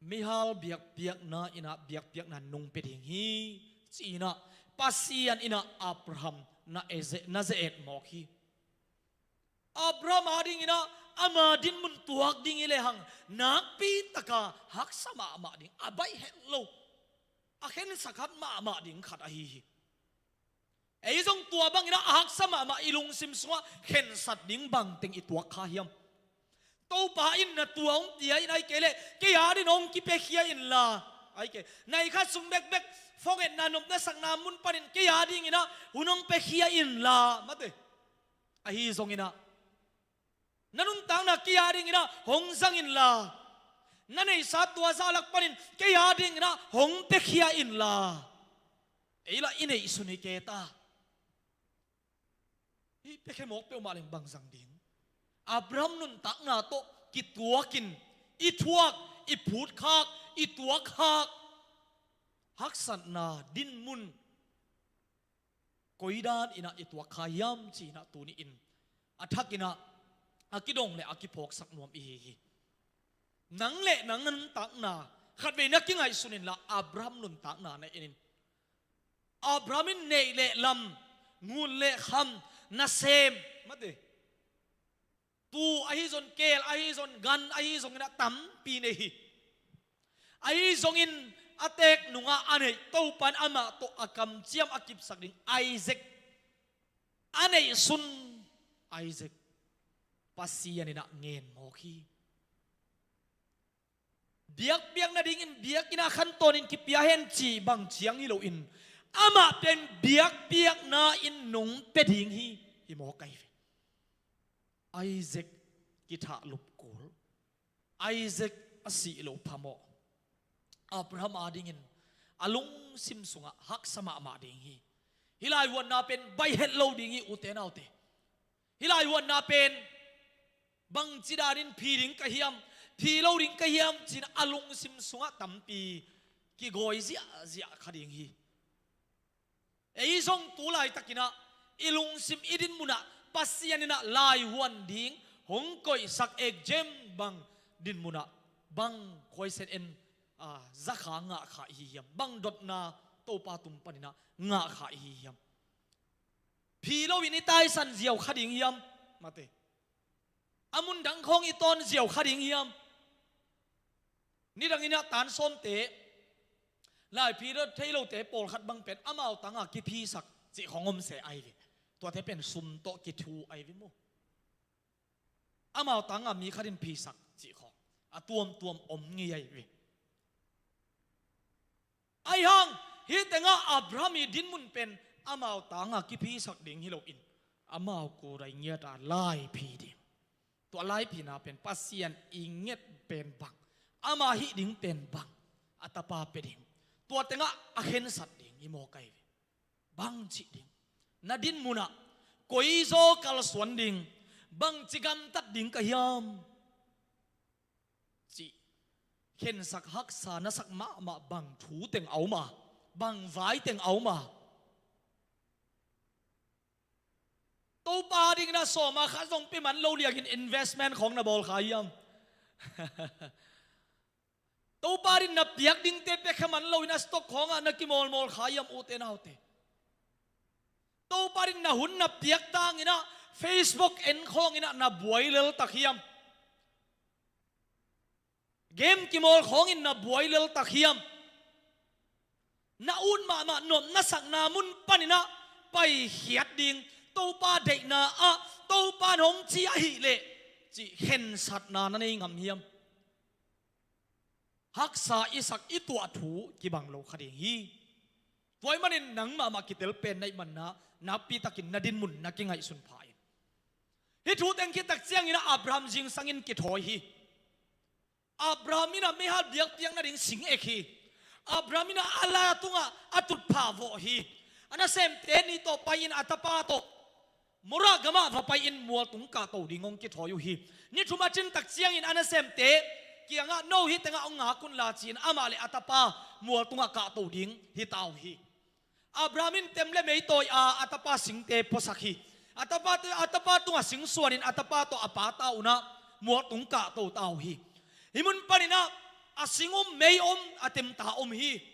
meihal biakpiakna in ah biakpiakna nung pia ding hi, ci-in ah Pasian in ah Abraham na eze-, na ze-et mawk hi. Abraham adingin ah ama dinmun tuak ding hi lehang nakpi taka haksa mahmah ding, a baih het lo, a khensakhat mahmah ding khat ahi hi. Ei zong tua bangin ah a haksa mahmah i lungsim sungah khensat ding bangteng i tuak kha hiam? Topa in na tua hong pia in, ahih kei leh kei adingin hong kipiakhia inla, ahih kei, nai khat sung bekbek phone etna, nopna sakna mun panin kei adingin ah hun hong piakhia inla, mate. Ahi zongin ah na nuntakna kei adingin ah hong zang inla, na neihsa tua zah lak panin kei adingin ah hong piakhia inla. Ei lah i neihsun hi kei ta. Hih piakhia mawk peuhmah leng bang zang ding? Abraham nuntakna tawh kituakin i thuak, i phutkhak, i tuakkhak haksatna dinmun koidan in ah i tuak kha hiam, ci-in ah tuni-in a thakin ah a kidong le a kiphawksak nuam i hi hi. Nang le nang nuntakna khatvei na kingaihsun inla, Abraham nuntakna na en in. Abraham in neih le lam, ngun le kham, nasem, mate, tuu ahi zong, keel ahi zong, gan ahi zongin ah tampi nei hi. Ahi zongin a teek nungah a neih Topa in amah tawh a kamciam a kipsak ding Isaac a neihsun Isaac Pasian in a ngen mawk hi. Biakpiak nadingin biakinn ah khantawnin kipia hen cih bang ciang hi loin, amah pen biakpiakna in nong pia ding hi, hi mawk ahi ve. Isaac kithahlup kul, Isaac a sih loh phamawh, Abraham adingin a lungsim sungah haksa mahmah ding hi. Hih laivuanna pen baih het lo ding hi, ute naute. Hih laivuanna pen bangci danin phi ding ka hiam, phi lo ding ka hiam, ci-in a lungsim sungah tampi kigawi ziahziah kha ding hi. Ei zong tu laitakin ah i lungsim, i dinmun ah Pasian in ah laivuan ding hong koihsak exam bang dinmun ah bang khuaisen en, ah, zakha ngah kha i hi hiam? Bang dotna Topa tung panin ah ngah kha i hi hiam? Phi loin i taisan ziau kha ding hiam? Mate. A mun dang khawng i tawn ziau kha ding hiam? Nidangin ah tansawmte, laiphi dot thei lote pawlkhat bang pen amau tangah kiphisak cih khawng om se ahi ve. Tuate pen sum tawh kithu ahi ve maw. Amau tangah mi khatin phisak cih khawng a tuamtuam om ngei ahi ve. Ahi hang, hih tengah Abraham i dinmun pen amau tangah kiphisak ding hi loin, amau kurai ngiat a laiphi ding. Tua laiphina pen Pasian i nget pen bang, ama hih ding pen bang, a tapa pia ding, tua tengah a khensat ding hi mawk ahi ve. Bang cih ding? Na dinmun ah koi zaw kalsuan ding, bangci gamtat ding ka hiam? Cih khensak haksa na sak mahmah bang thu teng a om a, bang vai teng a om a? Topa dingin a sawma khat zong pia man lo liangin investment khawng na bawl kha hiam? Topa dingin na piak dingte pia kha man loin a stock khawngah na kimawlmawl kha hiam, ute naute? Topa dingin na hun na piak tangin ah Facebook en khawngin ah na buai leltak hiam? Game kimawl khawngin na buai leltak hiam? Na ut mahmah nopna sakna mun panin ah paikhiat ding, Topa deihna ah Topa in hong ci ahih leh cih khensatna na nei ngam hiam? Haksa i sak i tuah thu kibang lo kha ding hi. Tua ahih manin nang mahmah kitel pen na hih manin ah nakpi takin na dinmun na kingaihsun pha in. Hih thu teng khit tak ciangin ah Abraham zingsangin kithawi hi. Abraham in ah meihal biakpiak nading sing ek hi. Abraham in ah a la tungah a tutphah vawh hi. A nasemte nih tawh pai-in a tapa tawh Morah gamah va pai-in mualtung kahto ding hong kithawi uh hi. Ni thum a cin tak ciangin a nasemte kiangah, "No hih tengah hong ngak un la," ci-in amah le a tapa mualtungah kahto ding hi ta uh hi. Abraham in tem le mei tawi a, a tapa singte puasak hi. A tapa, a tapa tungah sing suanin a tapa tawh a pa ta un ah mualtung kahto ta uh hi. Hih mun panin ah a sing om, mei om, a tem ta om hi.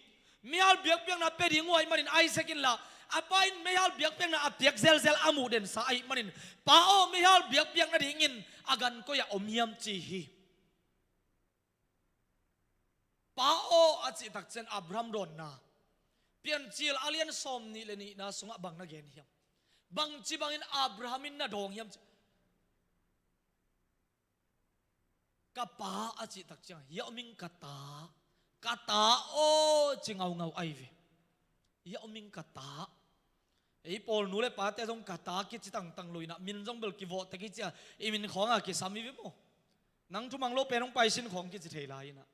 Meihal biakpiakna pia ding uh ahih manin Isaac in lah, a pa in meihal biakpiakna a piak zelzel a muh densa ahih manin, "Pa aw, meihal biakpiak nadingin a gan koi-ah om hiam?" ci hi. "Pa aw," a cih tak ciang Abraham dawnna, Piancil a lian sawm nih le nihna sungah bang na gen hiam? Bangci bangin Abraham in na dawng hiam? "Ka pa," a cih tak ciang, "Hiah om ing ka ta, ka ta aw," ci ngaungau ahi ve. "Hiah om ing ka ta." Ei pawl nu le pate zong ka ta kici tangtang lo in ah, min zong bel kivawh tek hi ci a, i min khawngah kisam hi ve maw. Nang thumang lo pen hong paisin khawng kici thei lai in ah.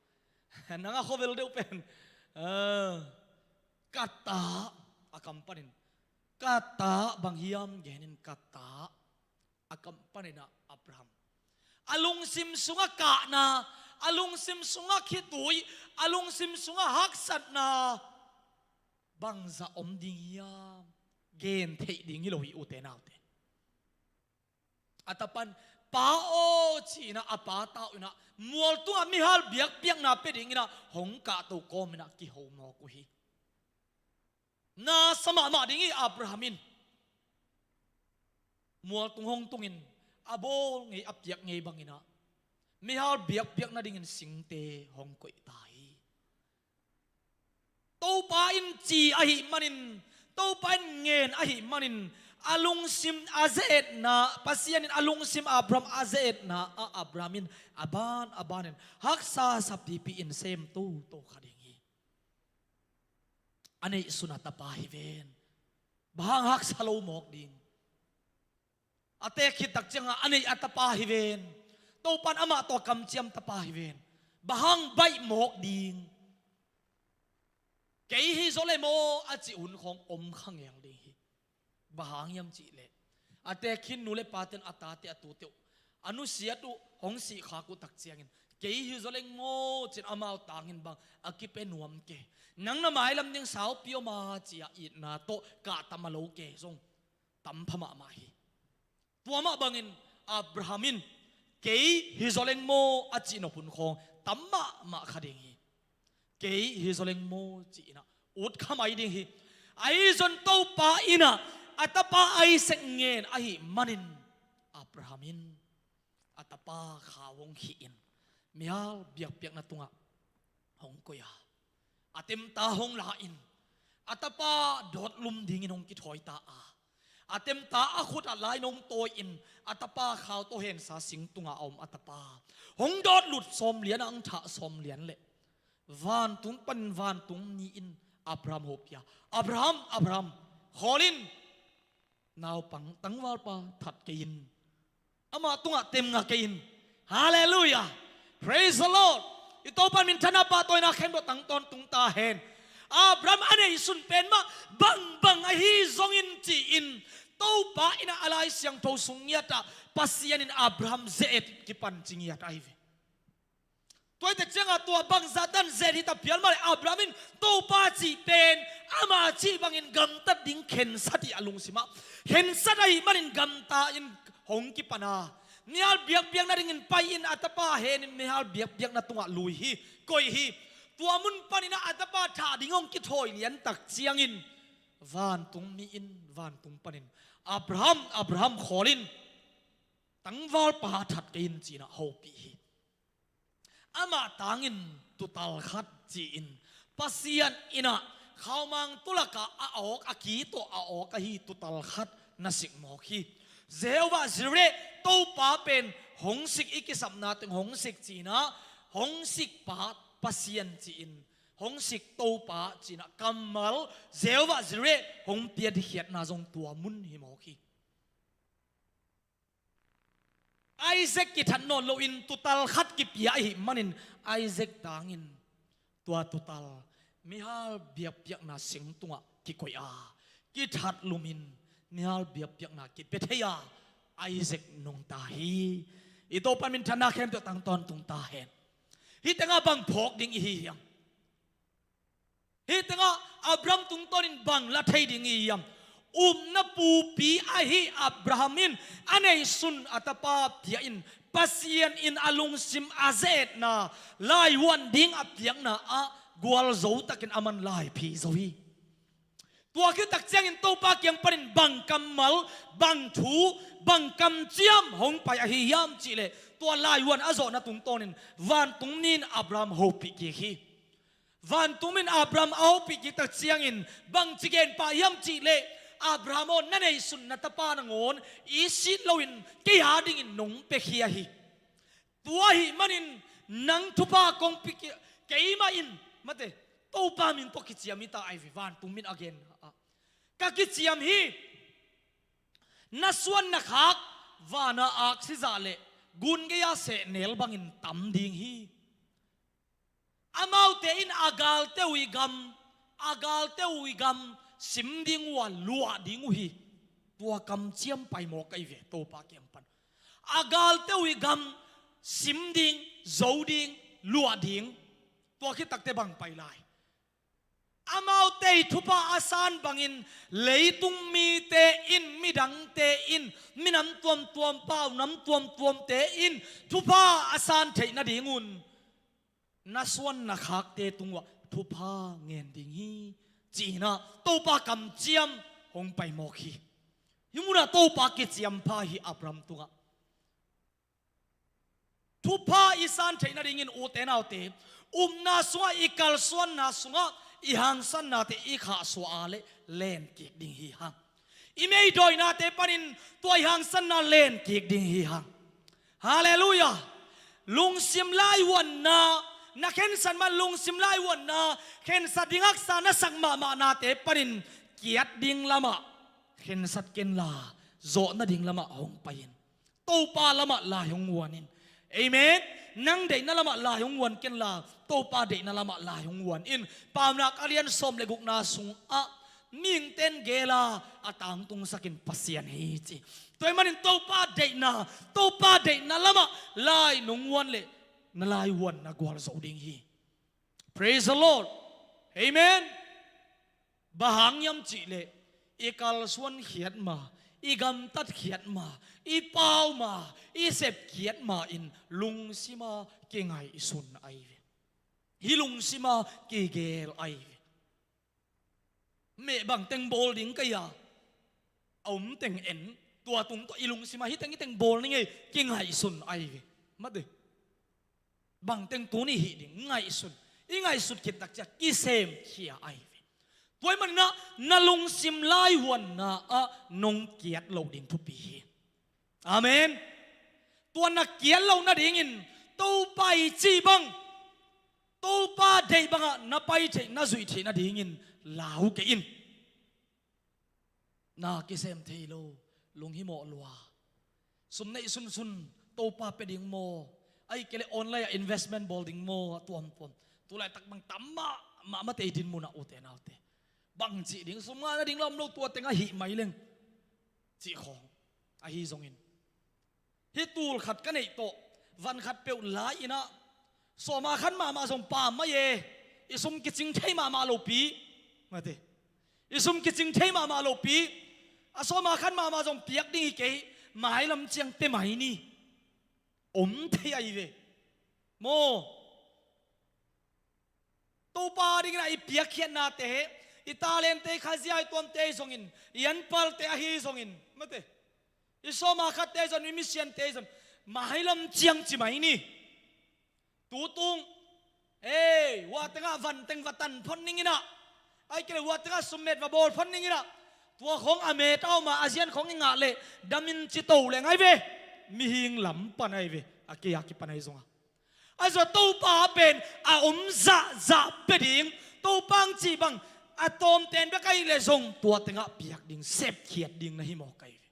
Nang a khuavel deuh pen, ah, "Ka ta," a kam panin, "Ka ta bang hiam?" genin, "Ka ta," a kam panin ah Abraham, a lungsim sungah kahna, a lungsim sungah khitui, a lungsim sungah haksatna bangzah om ding hiam? Gen theih ding hi lo hi, ute naute. A tapan, "Pa aw," ci-in ah a pa ta uh in ah mualtungah meihal biakpiakna pia dingin ah hong kahto kawmin ah kiho mawk uh hi. Nasa mahmah ding hi Abraham in. Mualtung hong tungin a bawl ngei, a piak ngei bangin ah meihal biakpiak nadingin singte hong koih ta hi. ci ahih manin, Topa in ngen ahih manin, a lungsim a ze-etna, Pasian in a lungsim Abraham a ze-etna ah Abraham in a ban a banin haksa sapipi in sem toto kha ding hi. A neihsun a tapa hi ven. Bang hang haksa lo mawk ding? A teek khit tak ciangah a neih a tapa hi ven. Topan amah tawh kamciam tapa hi ven. Bang hang baih mawk ding? Kei hi zaw le maw a cih hun khawng om kha ngel ding hi. Bang hang hiam cih leh, a teek khin nu le paten a tate a tute uh a nusiat uh hong sih khak uh tak ciangin, kei hi zaw leng maw cin amau tangin bang a kipia nuam ke. Nang na mailam ding saupi om a ci-a itna tawh kahtam a lo ke zong tam pha mahmah hi. Tua mah bangin Abraham in, kei hi zaw leng maw a cih nop hun khawng tam mahmah kha ding hi. Kei hi zaw leng maw ci-in ah ut kha mai ding hi. Ahi zong Topa in ah a tapa Isaac ngen ahih manin, Abraham in a tapa khau hong khih in, mial biakpiakna tungah hong koih a, a temta hong la in, a tapa dawtlum dingin hong kithawi ta a, a temta a khut ah lai-in hong tawi in, a tapa khau tawh hensa sing tungah a om a tapa hong dawtlut sawm lian ah hong thah sawm lian leh, vantung panin vantung mi in Abraham hopih a, Abraham, Abraham, khawl in, naupang tangvalpa that kei in, ama tungah temnga kei in. Halleluiah. Praise the Lord. I Topa minthanna pahtawina khempeuh tang tawntung ta hen. Abraham a neihsun pen mah bangbang ahi zongin ci-in, Topa in ah a Lai Siangtho sung ngiat ah Pasian in Abraham ze-et kipan ci ngiat ahi ve. Tua hi tak ciangah tua bangzah tan ze-et hi ta phial mah leh Abraham in Topa cih pen ama cih bangin gamtat ding khensat hi a lungsim ah. Khensat ahih manin gamta in hong kipan a, mial biakpiak nadingin pai in a tapa hen in mial biakpiakna tungah lui hi, koih hi. Tua mun panin ah a tapa thah ding hong kithawi lian tak ciangin vantung mi in vantung panin, Abraham, Abraham, khawl in, tangvalpa that kei in ci-in ah hopih hi. Amah tangin tutal khat ci-in Pasian in ah khaumang tulakah a awk, a ki tawh a awk ahi tutal khat na sik mawk hi. Jehovah Jireh, Topa pen hong sik, i kisapna teng hong sik ci-in ah, hong sikpa Pasian ci-in, hong sik Topa ci-in ah kammal Jehovah Jireh hong piatkhiatna zong tua mun hi mawk hi. Isaac kithat nawn loin tutal khat kipia ahih manin Isaac tangin tua tutal mihal biakpiakna sing tungah kikoih a, kithat lumin mihal biakpiakna kipia thei a, Isaac nungta hi. I Topa minthanna khempeuh tang tawntung ta hen. Hih tengah bang phawk ding i hi hiam? Hih tengah Abraham tungtawnin bang la thei ding i hiam? Upna pupi ahi Abraham in a neihsun a tapa pia in, Pasian in a lungsim a ze-etna, laivuan ding a piakna ah gualzo takin a man laiphi zo hi. Tua khit tak ciangin Topa kiang panin bang kammal, bang thu, bang kamciam hong pai ahi hiam cih leh, tua laivuan a zawhna tungtawnin vantung mi in Abraham hopih kik hi. Vantung mi in Abraham a hopih kik tak ciangin bangci gen pah hiam cih leh, Abraham aw, na neihsun na tapa nangawn i sit loin kei a dingin nong piakhia hi. Tua ahih manin nang thupha kong pia kei, keimah in, mate, Topa min tawh kiciam hi ta ahi ve, vantung mi in a gen ah. Ka kiciam hi. Na suan na khak vana aksi zah leh gun gei-a sehnel bangin tam ding hi. Amaute in a galte uh i gam, a galte uh i gam sim ding uh a, luah ding uh hi. Tua kamciam pai mawk ahi ve, Topa kiang pan. A galte uh i gam sim ding, zo ding, luah ding. Tua khit takte bang pai lai? Amaute i thupha a san bangin leitung mite in, midangte in, minam tuamtuam, paunam tuamtuamte in thupha a san theih nadingun na suan na khakte tungah thupha ngen ding hi, ci-in ah Topa kamciam hong pai mawk hi. Hih munah Topa kiciam pha hi Abraham tungah. Thupha i san theih nadingin, ute naute, upna sungah, i kalsuanna sungah, i hangsannate i khahsuah a leh len kik ding hi hang. I meidawinate panin tua i hangsanna len kik ding hi hang. Halleluiah. Lungsim laivuanna, na khensat mah lungsim laivuanna, khensat ding haksa na sak mahmahnate panin kiat ding lamah khensat kenla, zawh nading lamah hong pai in. Topa lamah lai hong vuan in. Amen. Nang deihna lamah lai hong vuan kenla, Topa deihna lamah lai hong vuan in. Paunak a lian sawm le gukna sungah mihingte'n geel a, a tangtungsak in Pasian hi ci. Tua ahih manin Topa deihna, Topa deihna lamah lai nong vuan leh na laivuanna gualzo ding hi. Praise the Lord. Amen. Bang hang hiam cih leh i kalsuan khiat ma, i gamtat khiat ma, i pau ma, i sep khiat ma in lungsima kingaihsun ahi ve. Hih lungsima kigeel ahi ve. Meh bangteng bawl ding ka hia, a om teng en, tua tung tawh i lungsima hih teng hih teng bawl ning ei kingaihsun ahi ve. Mate. Bangteng tuni hih ding ngaihsun, i ngaihsut khit tak ciang kisemkhia ahi ve. Tua ahih manin ah na lungsim laivuanna ah nong kiat loh ding thupi hi. Amen. Tua na kiat loh nadingin Topa i cih bang, Topa deih bangah na pai theih, na zuih theih nadingin lau kei in. Na kisem thei lo, lunghimawh lua. Sum neih sunsun Topa pia ding maw? Ahih kei leh online ah investment bawl ding maw? A tuamtuam. Tulaitak bang tam mahmah, mahmah tei din munah ute naute. Bang cih ding, sum ngah nading lam lo, tua teng ahi mai leng cih khawng. Ahi zongin hih tul khat ka neih tawh, van khat peuh lai-in ah, sawma khat mahmah zong pam mai e, i sum kicing thei mahmah lopi. Mate. I sum kicing thei mahmah lopi. A sawma khat mahmah zong piak ding hi kei, mailam ciang pia mai ni. Om thei ahi ve. Maw? Topa dingin ah i piakkhiatnate, i talente, i khazia i tuamte ahi zongin, i anpalte ahi zongin, mate, i sawma khatte ahi zongin, i misiante ahi zongin, mailam ciang ci mai ni. Tutung, ei, hua tengah van teng va tan phot ning in ah, ahih kei leh hua tengah summet va bawl phot ning in ah, tua khawng a met a om a, a zian khawng i ngah leh damin ci to leng ahi ve. Mihing lam pan ahi ve, a kei a kipan ahi zongah. A zua Topa pen a om zahzah pia ding, Topa hong cih bang a tawmten bek ahih leh zong tua tengah piak ding, sepkhiat ding na hi mawk ahi ve.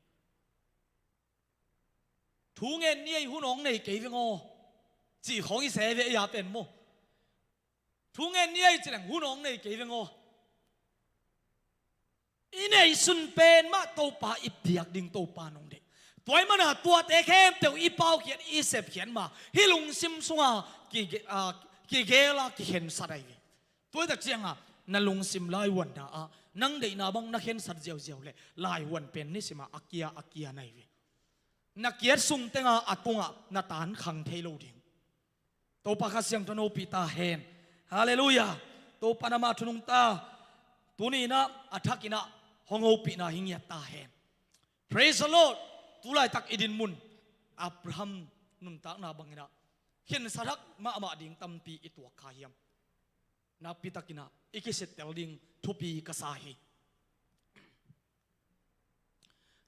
Thu ngen ni ei, hun hong nei kei veng aw, cih khawng i se ve ei a pen maw. Thu ngen ni ei ci leng hun hong nei kei veng aw. I neihsun pen mah Topa i piak ding, Topa nong deih. Tua ahih manin ah tuate khempeuh i paukhiat, i sepkhiat ma, hih lungsim sungah kige-, a, kigeel a, kikhensat ahi ve. Tua ahih tak ciangah na lungsim laivuanna ah nang deihna bang na khensat ziauziau leh laivuan pen nisimah a kia a kia na hi ve. Na kiat sung tengah a tungah na tan khang thei lo ding. Topa Kha Siangtho hong hopih ta hen. Halleluiah. Topa na mah thu nungta, tuni in ah a thak in ah hong hopihna hi ngiat ta hen. Praise the Lord. Tulaitak i dinmun, Abraham nuntakna bangin ah khensat hak mahmah ding tampi i tuak kha hiam? Nakpi takin ah i kisittel ding thupi ka sa hi.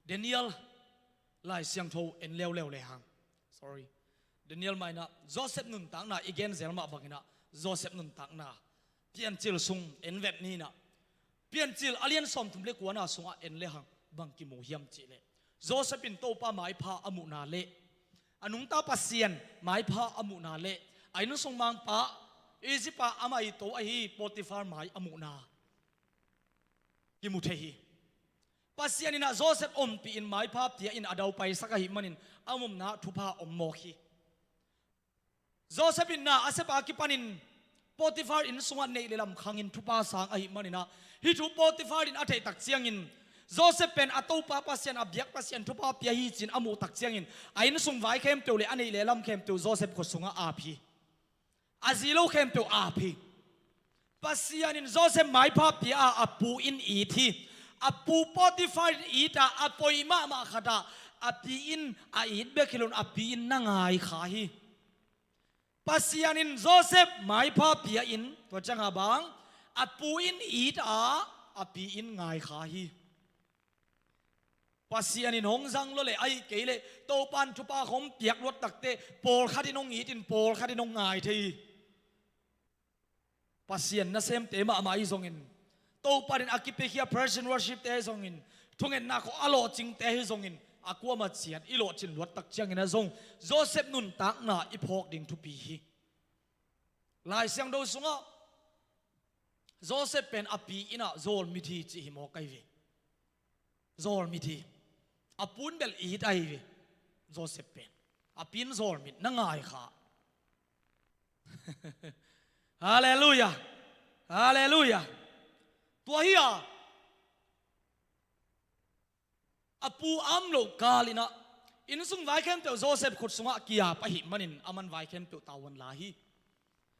Daniel Lai Siangtho en leuleu le hang. Sorry. Daniel mah in ah Joseph nuntakna i gen zel mah bangin ah Joseph nuntakna Piancil sung en vet ni in ah. Piancil a lian sawmthum le kuana sungah en le hang bang kimu hiam cih leh, Joseph in Topa maipha a muhna le a nungta Pasian maipha a muhna le a innsung mangpa, Egypt ah amah i to ahi Potifar mai a muhna kimu thei hi. Pasian in ah Joseph ompih in maipha pia in a daupaisak ahih manin a omna ah thupha om mawk hi. Joseph in na a sep a kipanin Potifar inn sungah neih le lam khangin thupha sang ahih manin ah, hih thu Potifar in a theih tak ciangin, Joseph pen a Topa Pasian, a biak Pasian thupha pia hi ci-in a muh tak ciangin, a innsung vai khempeuh le a neih le lam khempeuh Joseph khut sungah ap hi. A zi lo khempeuh ap hi. Pasian in Joseph maipha pia a, a pu in it hi. A pu Potifar in it a, a poi mahmah khat ah a pi in a it bek hi loin a pi in na ngai kha hi. Pasian in Joseph maipha pia in, tua ciangah bang, A pu in it a, a pi in ngai kha hi. Pasian in hong zang lo le, ahih kei le Topa in thupha hong piak luat takteh pawlkhat in hong it in, pawlkhat in hong ngai thei hi. Pasian nasemte mahmah ahi zongin, Topa in a kipiakhia praise and worship te ahi zongin, thungetna khawng a lawhcingte ahi zongin, a kuamah ciat i lawhcin luat tak ciangin a zong Joseph nuntakna i phawk ding thupi hi. Lai Siangtho sungah Joseph pen a pi in ah zawlmit hi ci hi mawk ahi ve. Zawlmit hi. A pu in bel it ahi ve. Joseph pen a pi in zawlmit, na ngai kha. Halleluiah. Halleluiah. Tua hi a, a pu a om loh kal in ah, innsung vai khempeuh Joseph khut sungah ki-ap ahih manin aman vai khempeuh tavuan la hi.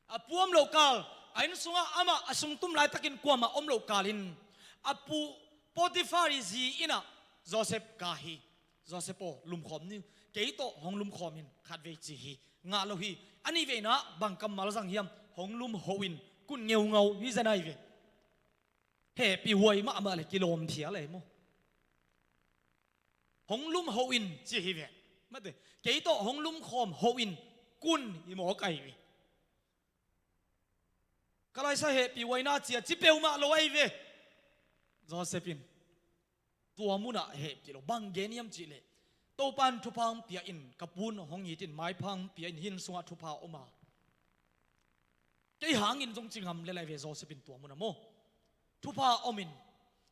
A pu a om loh kal, a inn sungah amah a sungtum laitakin kuamah om loh kal in, a pu Potiphar ii zi in ah Joseph kah hi. Joseph aw, lumkhawm ni, kei tawh hong lumkhawm in khatvei ci hi. Ngah lo hi. A nihveina ah bang kammal zang hiam? Hong lumho in, kun ngeungau hi zen ahi ve. Hehpihhuai mahmah le kilawm phial ahi maw. Hong lumho in ci hi ve. Mate, kei tawh hong lumkhawm ho in, kun hi mawk ahi ve. Ka laisa hehpihhuaina ci a ci peuhmah lo ahi ve. Joseph in tua munah hehpih lo, bang gen hiam cih leh, Topa in thupha hong pia in, ka pu in hong it in, maipha hong pia in, hih inn sungah thupha a om a, kei hangin zong ci ngam lel ahi ve Joseph in tua munah maw. Thupha a om in,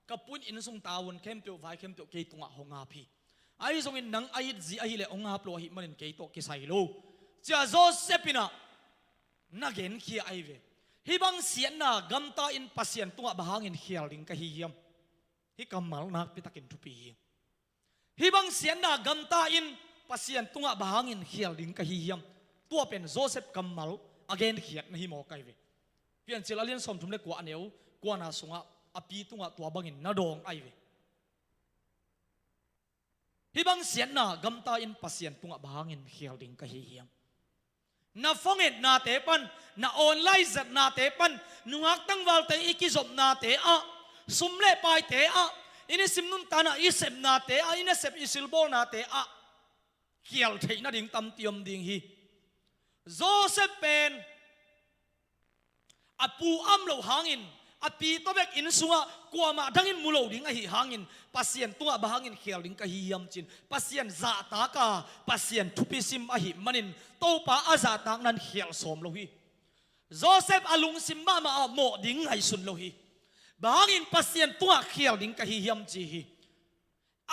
ka pu in innsung tavuan khempeuh, vai khempeuh kei tungah hong ap hi. Ahi zongin nang a it zi ahih leh hong ap lo ahih manin kei tawh kisai lo, ci a Joseph in ah na genkhia ahi ve. Hih bang siatna gamta in Pasian tungah bang hangin khial ding ka hi hiam? Hih kammal nakpi takin thupi hi. Hih bang siatna gamta in Pasian tungah bang hangin khial ding ka hi hiam? Tua pen Joseph kammal a genkhiatna hi mawk ahi ve. Piancil a lian sawmthum le kua, a neu kuana sungah a pi tungah tua bangin na dawng ahi ve. Hih bang siatna gamta in Pasian tungah bang hangin khial ding ka hi hiam? Na phone etnate pan, na online zatnate pan, nungak tangvalte i kizopnate ah, sum le paite ah, i nisim nuntakna i sepnate ah, i nasep i silbawlnate ah khial theih nading tampi om ding hi. Joseph pen a pu a om loh hangin, a pi tawh bek inn sungah kuamah dangin mu lo ding ahih hangin, Pasian tungah bang hangin khial ding ka hi hiam ci-in Pasian zahtak a, Pasian thupi sim ahih manin Topa a zahtakna in khial sawm lo hi. Joseph a lungsim mahmah ah mawh ding ngaihsun lo hi. Bang hangin Pasian tungah khial ding ka hi hiam ci hi.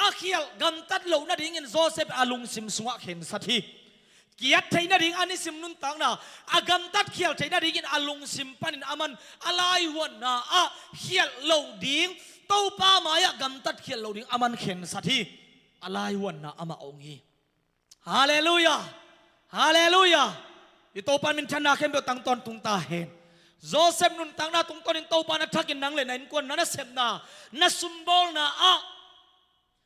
A khialh gamtat loh nadingin Joseph a lungsim sungah khensat hi. Kiat theih nading a nisim nuntakna a gamtat khial theih nadingin a lungsim panin aman a laihuanna ah khialh loh ding, Topa mai-ah gamtat khialh loh ding aman khensat hi. A laihuanna amah ong hi. Halleluiah. Halleluiah. I Topa minthanna khempeuh tang tawntung ta hen. Joseph nuntakna tungtawnin Topa na thakin nang le na innkuan, na nasepna, na sumbawlna ah,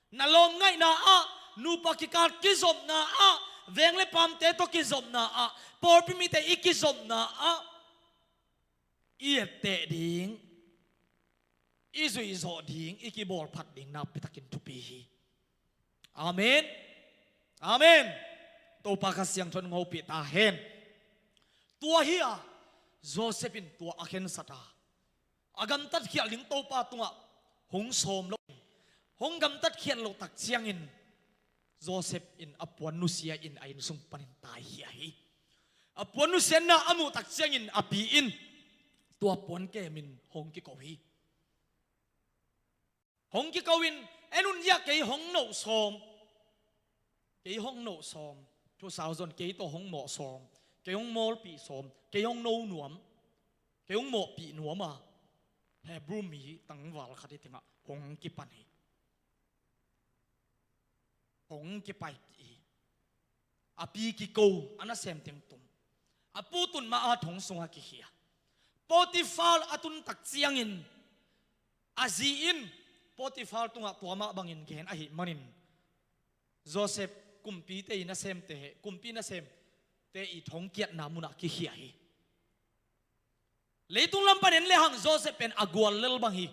na lawmngaihna ah, nupa kikal kizopna ah, veng le pamte tawh kizopna ah, pawlpi mite i kizopna ah i etteh ding, i zuihzawh ding, i kibawlphat ding nakpitakin thupi hi. Amen. Amen. Topa Kha Siangtho in hong hopih ta hen. Tua hi a, Joseph in tua a khensat a, a gamtat khialh ding Topa tungah hong sawm lo, hong gamtat khialh loh tak ciangin Joseph in a puan nusia in a innsung panin taikhia hi. A puan nusiatna a muh tak ciangin a pi in tua puan kemin hong kiko hi. Hong kiko in, en un, hiah kei hong noh sawm, kei hong noh sawm, thu sau zon, kei tawh hong mawh sawm, kei hong mawlpih sawm, kei hong no nuam, kei hong mawhpih nuam a, Hebrew mi tangval khat hi tengah hong kipan hi. Hong kipaipih hi. A pi kiko, a nasem teng tum. A pu tun ma-a thong sungah kikhia. Potifar a tun tak ciangin a zi in Potifar tungah tua mah bangin gen ahih manin Joseph kumpite i nasemte, kumpi nasemte i thongkiatna munah kikhia hi. Leitung lam pan en lehang Joseph pen a gual lel bang hi.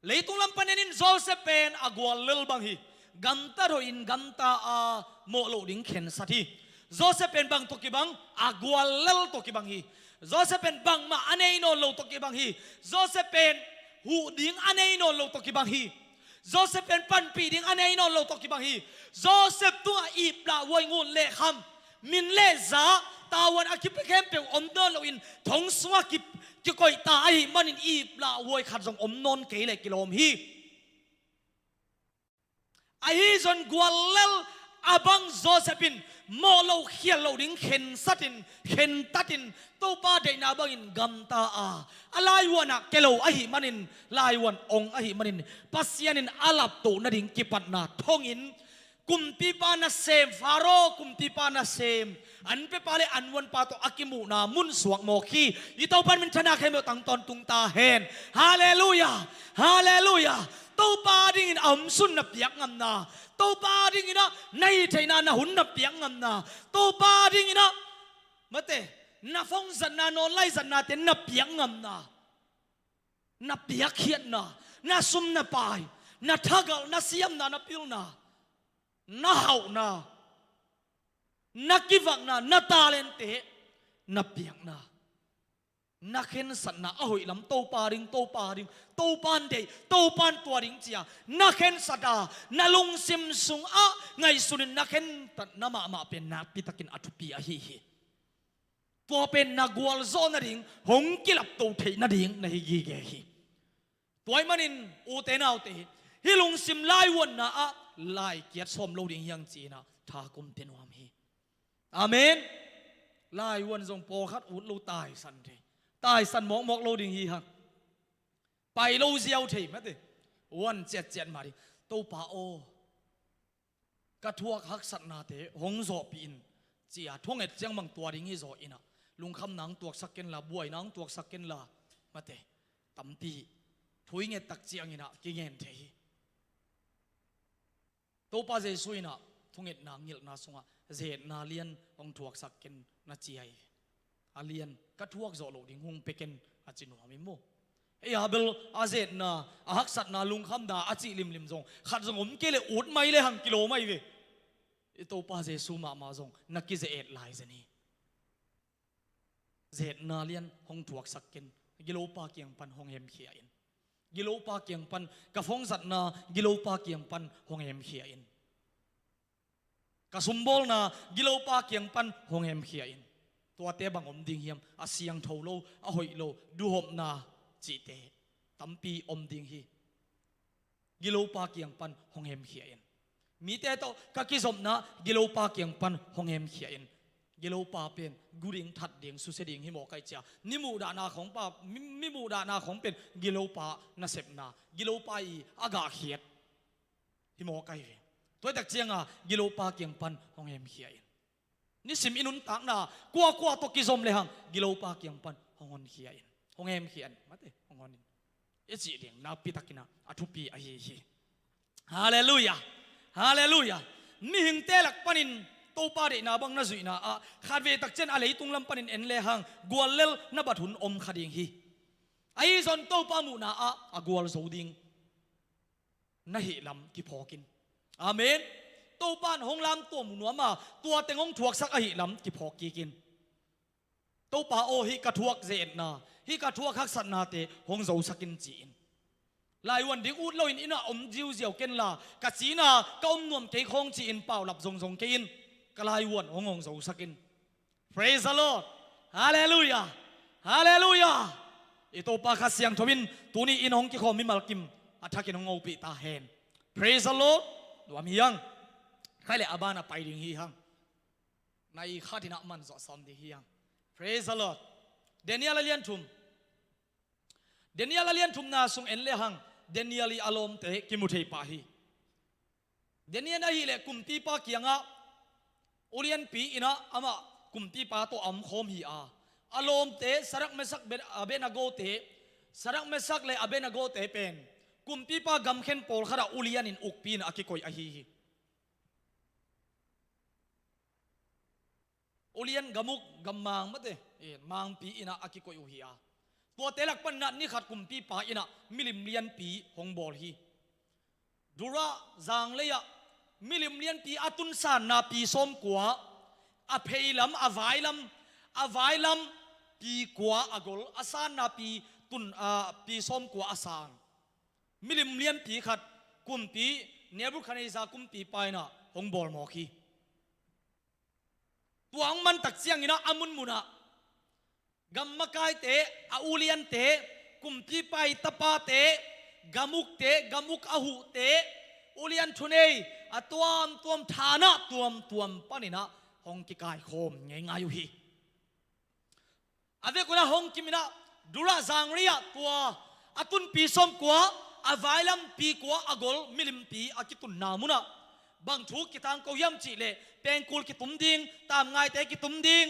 Leitung lam pan en in Joseph pen a gual lel bang hi. Gamtat hoihin gamta a, mawh loh ding khensat hi. Joseph pen bang tawh kibang? A gual lel tawh kibang hi. Joseph pen bangmah a nei nawn lo tawh kibang hi. Joseph pen huh ding a nei nawn lo tawh kibang hi. Joseph pen panpih ding a nei nawn lo tawh kibang hi. Joseph tungah iplahhuai, ngun le kham, min le za, tavuan a kipia khempeuh om nawn loin thong sungah ki, kikoih ta ahih manin iplahhuai khat zong om nawn kei leh kilawm hi. Ahi zong gual lel a bang Joseph in mawh loh khial loh ding khensatin, khentatin, Topa deihna bangin gamta a, a laivuan ah ke lo ahih manin, laivuan ong ahih manin, Pasian in a laptoh nading kipatna thongin, kumpipa nasem, Faro kumpipa nasem, an pepa le an vuanpa tawh a kimuhna mun suak mawk hi. I Topa in min thanak khempeuh tang tawntung ta hen. Halleluiah. Halleluiah. Topa dingin a omsun na piak ngamna, Topa dingin ah na hih theihna na hun na piak ngamna, Topa dingin ah, mate, na phone zatna, na online zatnate na piak ngamna, na piakkhiatna, na sum na pai, na thagalh, na siamna, na pilna, na hauhna, na kivakna, na talentte na piakna, na khensatna a hoih lam, Topa ding, Topa ding, Topa in deih, Topa in tua ding ci-a na khensat a, na lungsim sungah ngaihsutin na khentatna mahmah pen nakpitakin a thupi ahi hi. Tua pen na gualzawh nading, hong kilapto theih nading na hi gige hi. Tua ahih manin ute naute, hih lungsim laivuanna ah laikiat sawm lo ding hi hang ci-in ah tha ka um nuam hi. Amen. Laivuan zong pawlkhat ut lo taisan thei, taisan mawkmawk lo ding hi hang. Pai lo ziau thei mate. Vuan ciatciat mah ding. Topa aw, ka thuak haksatnate hong zawhpih in, ci-a thunget ciang bang tua ding hi zaw in ah, lungkhamna hong tuaksak ken la, buaina hong tuaksak ken la, mate, tampi thu i nget tak ciangin ah kingen thei hi. Topa Jesuh in ah thungetna ngilhna sungah ze-etna lian hong thuaksak ken, na ci hi. A lian ka thuak zawh loh ding hong pia ken, a ci nuam hi maw. Ei, Abel a ze-etna, a haksatna, lungkhamna a cih limlim zong khat zong om kei leh ut mai le hang kilawm mai ve. I Topa Jesuh mahmah zong na kize-et lai zen hi. Ze-etna lian hong thuaksak ken, gilopa kiang pan hong hemkhia in. Gilopa kiang pan, ka phone zatna, gilopa kiang pan hong hemkhia in. Ka sumbawlna, gilopa kiang pan hong hemkhia in. Tuate bang om ding hiam? A siangtho lo, a hoih lo, duhopna cihte tampi om ding hi. Gilopa kiang pan hong hemkhia in. Mite tawh ka kizopna, gilopa kiang pan hong hemkhia in. Gilopa pen gu ding, that ding, susia ding hi mawk ahi cia. Mi muhdahna khong pa, mi, mi muhdahna khong pen gilopa nasepna, gilopa i a gahkhiat hi mawk ahi ve. Tua hi tak cianga gilopa kiang pan hong hemkhia in. Nisim i nuntakna kuakua tawh kizom lehang gilopa kiang pan hong honkhia in, hong hemkhia in, mate, hong hon in, i cih ding nakpitakin ah a thupi ahi hi. Halleluiah. Halleluiah. Mihingte lak panin Topa deihna bang na zuihna ah khatvei tak ciang a leitung lam panin en lehang guallel na bat hun om kha ding hi. Ahi zong Topa muhna ah a gualzo ding na hih lam kiphawk in. Amen. Topa in hong lamtuam uh nuam a, tua teng hong thuaksak ahih lam kiphawk kik in. Topa aw, hih ka thuak ze-etna, hih ka thuak haksatnate hong zosak in ci-in. Laivuan ding ut loin inn ah om ziauziau ken la, ka cina ka om nuam kei khawng ci-in paulap zongzong kei in, ka laivuan hong hong zosak in. Praise the Lord. Halleluiah. Halleluiah. I Topa Kha Siangtho in tuni in hong kikhawm mimal kim a thakin hong hopih ta hen. Praise the Lord. Nuam hi hang. Khai le a ban a pai ding hi hang. Nai khatin ah man zawh sawm ding hi hang. Praise the Lord. Daniel a lian thum. Daniel a lian thumna sung en lehang Daniel i a lawmte kimu thei pah hi. Daniel ahih leh kumpipa kiangah ulianpi in ah amah kumpipa tawh a omkhawm hi a, a lawmte Sadrak, Mesak, Ben-, Abednego-te, Sadrak, Mesak le Abednego-te pen kumpipa gamkhen pawlkhat ah ulian in ukpi in a kikoih ahi hi. Ulian gamuk, gammang mate, eh, mangpi in ah a kikoih uh hi a. Tuate lak panin ah ni khat kumpipa in ah milim lianpi hong bawl hi. Dura zanglei ah milim lianpi a tun sanna pi sawmkua, a pheilam, a vailam, a vailam pi kua a gol, a sanna pi tun, a, pi sawmkua a sang milim lianpi khat kumpi, Nebuchadnezzar kumpipa in ah hong bawl mawk hi. Tua hong man tak ciangin ah a munmun ah gam makaite, a uliante, kumpipa' tapate, gam ukte, gam uk a huhte, ulian thunei a tuamtuam, thana tuamtuam panin ah hong kikaikhawm ngeingai uh hi. A vekun ah hong kim in ah Dura zanglei ah tua a tun pi sawmkua, a vailam pi kua a gol milimpi a kitunna mun ah bang thu kitangko hiam cih leh, pengkul kitum ding, tamngaite kitum ding,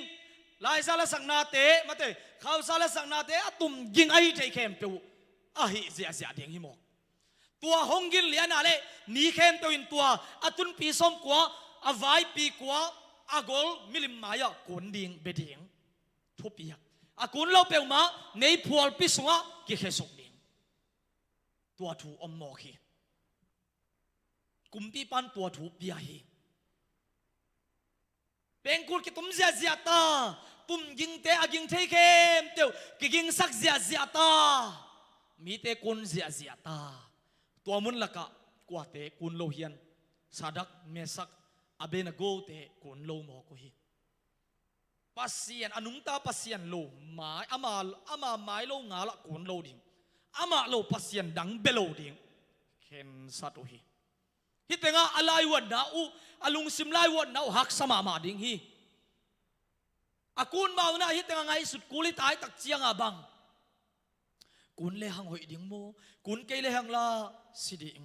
laiza lasaknate, mate, khausa lasaknate a tum ging ahi thei khempeuh ahi ziahziah ding hi mawk. Tua hong gin lian ah leh ni khempeuh in tua a tun pi sawmkua, a vai pi kua a gol milim mai-ah kun ding, bia ding. Thupiak. A kun lo peuhmah meiphualpi sungah kikhesuk ding. Tua thu om mawk hi. Kumpipa'n tua thu pia hi. Pengkul kitum ziahziah ta, tum gingte a ging thei khempeuh kigingsak ziahziah ta, mite kun ziahziah ta. Tua mun lakah kuate kun lo hiam? Sadrak, Mesak, Abednego-te kun lo mawk uh hi. Pasian, a nungta Pasian lo mai, ama, ama mai lo ngalah kun lo ding, amah lo pasian dang bia lo ding khensat uh hi. Hih tengah a laivuanna uh, a lungsim laivuanna uh haksa mahmah ding hi. A kun mah un ah hih tengah ngaihsut kul hi ta, hih tak ciangah bang kun lehang hoih ding maw? Kun kei lehang lah si ding.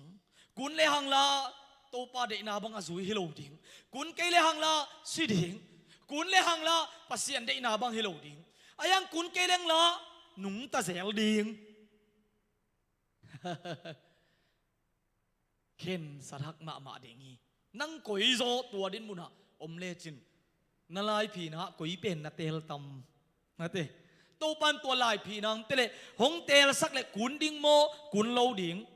Kun lehang lah Topa deihna bang a zui hi lo ding. Kun kei lehang lah si ding. Kun lehang lah Pasian deihna bang hi lo ding. Ahi hang kun kei lehang lah nungta zel ding. Khensat hak mahmah ding hi. Nang koi zaw tua din munah om lecin, na laiphina ah koi pen na teel tam? Mate. Topa'n tua laiphina hong teel leh, hong teelsak leh kun ding maw, kun lo ding,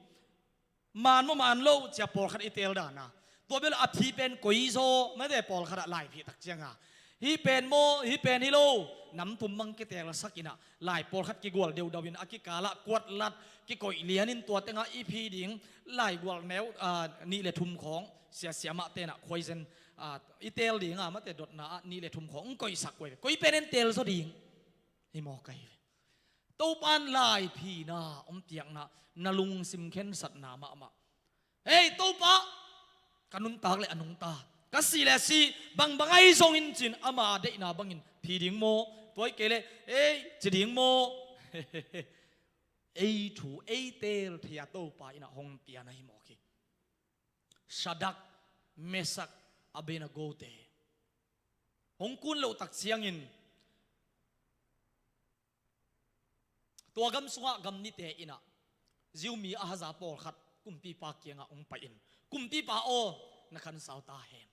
man maw man lo ci-a pawlkhat i teel dan a, tua bel a phi pen koi zaw, mate, pawlkhat ah laiphi tak ciangah hih pen maw, hih pen hi lo, nam thum bang kiteelsak in ah, lai pawlkhat kigual deudau in a kikal ah kuatlat kikoih lian in tua tengah i phi ding, laigual neu, ah, nih le thum khawng, siasia mahte in ah khuaizen, ah, i teel ding a, mate, dotna ah nih le thum khawng hong koihsak uh hi ve. Koi pen in teel zaw ding? Hi mawk ahi ve. Topa'n laiphina hong piakna, na lungsim khensatna mahmah. Hei Topa, ka nuntak leh a nungta, ka si leh a si, bangbang ahi zongin cin ama deihna bangin phi ding maw? Tua hi kei leh ei ci ding maw? Ei thu ei teel thei-a Topa in ah hong pian ahi mawk hi. Sadrak, Mesak, Abednego-te hong kun loh tak ciangin, tua gam sungah gam nite in ah Jew mi a haza pawlkhat kumpipa kiangah hong pai-in, Kumpipa aw, na khansau ta hen.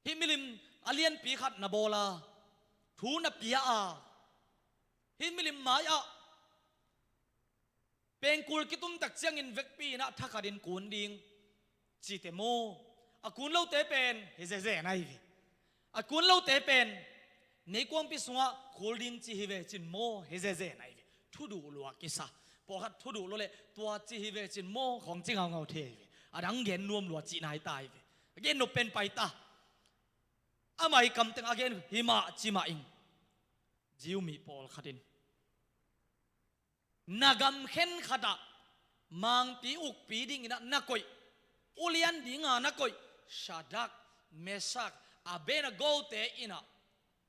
Hih milim a lianpi khat na bawl a, thu na pia a, hih milim mai-ah pengkul kitum tak ciangin vekpi in ah thakhatin kun ding, cite maw? A kun lote pen hi zezen ahi ve. A kun lote pen meikuangpi sungah khul ding ci hi ve cin maw? Hi zezen ahi ve. Thuduh lua kisa. Pawlkhat thuduh lua leh tua ci hi ve cin maw khawng ci ngaungau thei ahi ve. A dang gen nuam lua cihna hi ta ahi ve. A gen nop pen pai ta. Amah i kamteng a gen hi mah ci mah ing. Jew mi pawlkhat in na gam khenkhat ah mangpi ukpi dingin ah na koih, ulian dinga na koih Sadrak, Mesak, Abednego-te in ah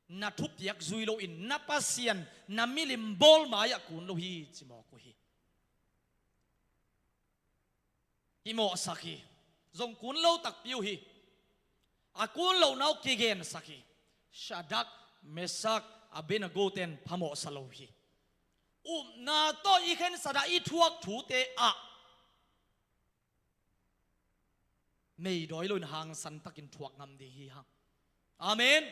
na thupiak zui loin na Pasian, na milim bawl mai-ah kun lo hi ci mawk uh hi. Hih mawhsak hi. Zong kun lo takpi uh hi. A kun lohna uh kigensak hi. Sadrak, Mesak, Abednego-te'n phamawhsa lo hi. Upna tawh i khensat a i thuak thute ah meidawi loin hangsan takin thuak ngam ding hi hang. Amen.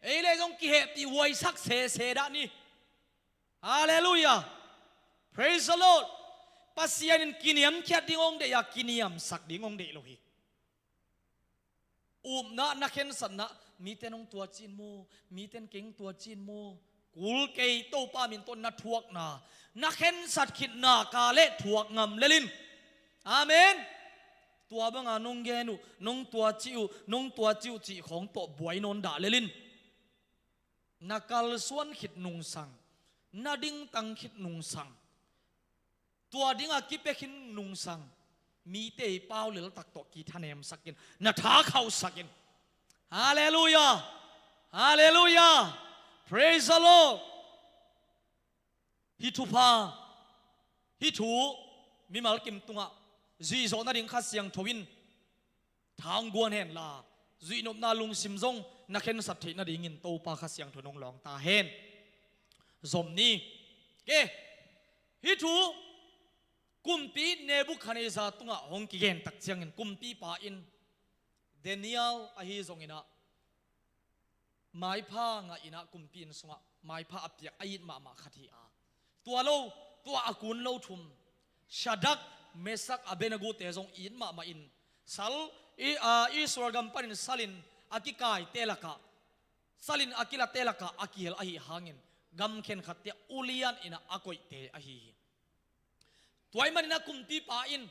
Ei leh zong kihehpih huaisak sese dah ni. Halleluiah. Praise the Lord. Pasian in kiniamkhiat ding hong deih a, kiniamsak ding hong deih lo hi. Upna, na khensatna, mite nong tuaci in maw, mite in keng tuaci in maw, kul kei, Topa min tawh na thuakna, na khensat khitna ka le thuak ngam lel in. Amen. Tua banga nong gen uh, nong tuaci uh, nong tuaci uh cih khawng tawh buai nawn dah lel in. Na kalsuan khit nungsang, na dingtang khit nungsang, tua dinga kipia khin nungsang, mite i pau leltak tawh kithanemsak in, na tha khauhsak in. Halleluiah. Halleluiah. Praise the Lord. Hih thupha, hih thu mimal kim tungah zuih zawh nading Kha Siangtho in tha hong guan hen la, zuihnopna lungsim zong na khensat theih nadingin Topa Kha Siangtho in hong lawng ta hen. Zom ni. Ke, hih thu kumpi Nebukhadnezzar tungah hong kigen tak ciangin kumpipa in Daniel ahi zongin ah, maipha ngah in ah, kumpi inn sungah maipha a piak a it mahmah khat hi a, tua lo, tua a kun lo thum, Shadrach, Meshach, Abednego te zong it mahmah in, sal, i, a, Israel gam panin salin a kikaite lakah, salin a kilate lakah a kihel ahi hangin gam khenkhatte ulian in ah a koihte ahi hi. Tua ahih manin ah kumpipa in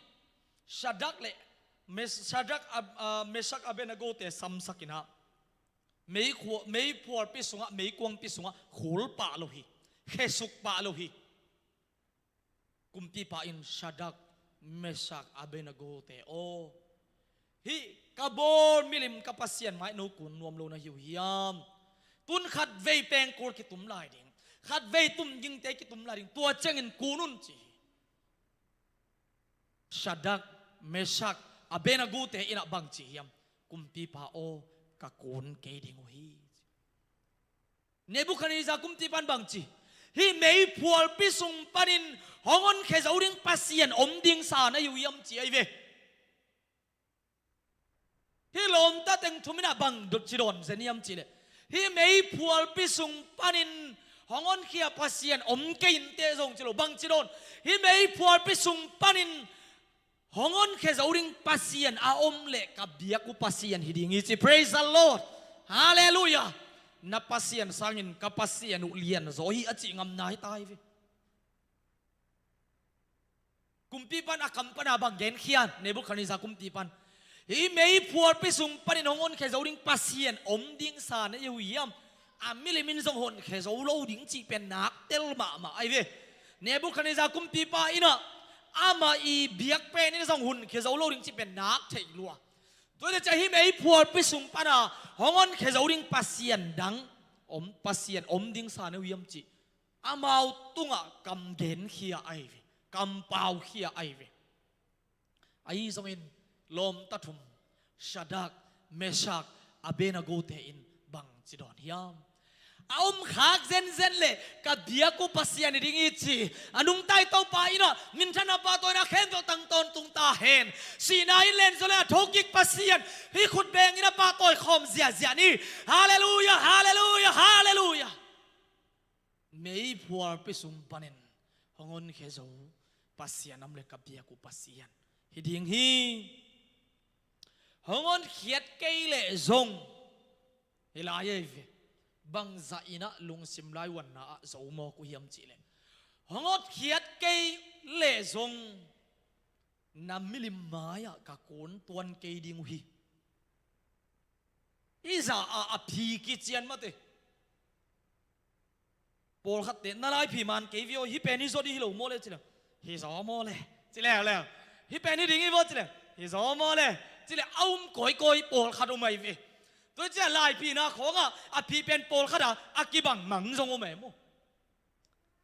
Shadrach le Mes-, Shadrach, Ab-, a, Meshach, Abednego te samsak in ah, mei khua-, mei phualpi sungah, mei kuangpi sungah khul pah lo hi, khesuk pah lo hi. Kumpipa in Shadrach, Meshach, Abednego te aw, hih ka bawl milim ka Pasian mai-ah no kun nuam lo na hi uh hiam? Tun khatvei pengkul kitum lai ding, khatvei tumgingte kitum lai ding, tua ciangin kun un ci hi. Shadrach, Meshach, Abednego te in ah bang ci hiam? Kumpipa aw, ka kun kei ding uh hi. Nebuchadnezzar kumpipa in bang ci? Hih meiphualpi sung panin hong honkhia zo ding Pasian om ding sa na hi uh hiam ci ahi ve. Hih lawmta teng thum in ah bang dot ci dawn zen hiam cih leh, hih meiphualpi sung panin hong honkhia Pasian om kei inteh zong ci lo, bang ci dawn? Hih meiphualpi sung panin hong honkhia zo ding Pasian a om leh ka biak uh Pasian hi ding hi ci. Praise the Lord. Halleluiah. Na Pasian sangin ka Pasian uh lianzaw hi a cih ngamna hi ta hi ve. Kumpipa in a kam pana bang genkhia hiam, Nebuchadnezzar kumpipa in? Hih meiphualpi sung panin hong honkhia zo ding Pasian om ding sa na hi uh hiam? A milim in zong honkhia zo lo ding cih pen naktel mahmah ahi ve. Nebuchadnezzar kumpipa in ah amah i biak pen in zong honkhia zo lo ding cih pen nak thei lua. Tua hi ciang hih meiphualpi sung pana hong honkhia zo ding Pasian dang om, Pasian om ding sa na hi uh hiam cih amau tungah kam genkhia ahi ve, kam paukhia ahi ve. Ahi zongin lawmta thum, Shadrach, Meshach, Abednego te in bang ci dawn hiam? A om khak zenzen leh ka biak uh Pasian hi ding hi ci. A nungta i Topa in ah minthanna pahtawina khempeuh tang tawntung ta hen. Sihna in len zaw leh a thokik Pasian, hih khutbeng in a pahtawi khawm ziahziah ni. Halleluiah, halleluiah, halleluiah. Meiphualpi sung panin hong honkhia zo Pasian om leh ka biak uh Pasian hi ding hi. Hong honkhiat kei leh zong, hi lai ei ve, bangzah in ah lungsim laivuanna ah zo mawk uh hiam cih leh, hong honkhiat kei leh zong na milim mai-ah ka kun tuan kei ding uh hi. Hih zah a, a phi kician mate. Pawlkhatte na laiphi man kei ve aw, hih pen hi zaw ding hi lo maw le ci leh, hi zaw maw le ci leuleu. Hih pen hi ding hi vaw ci leh, hi zaw maw le ci leh, a um kawikawi pawlkhat om ahi ve. Tua ciah laiphina khawngah a phi pen pawlkhat a, a kibang mang zong om ahi maw?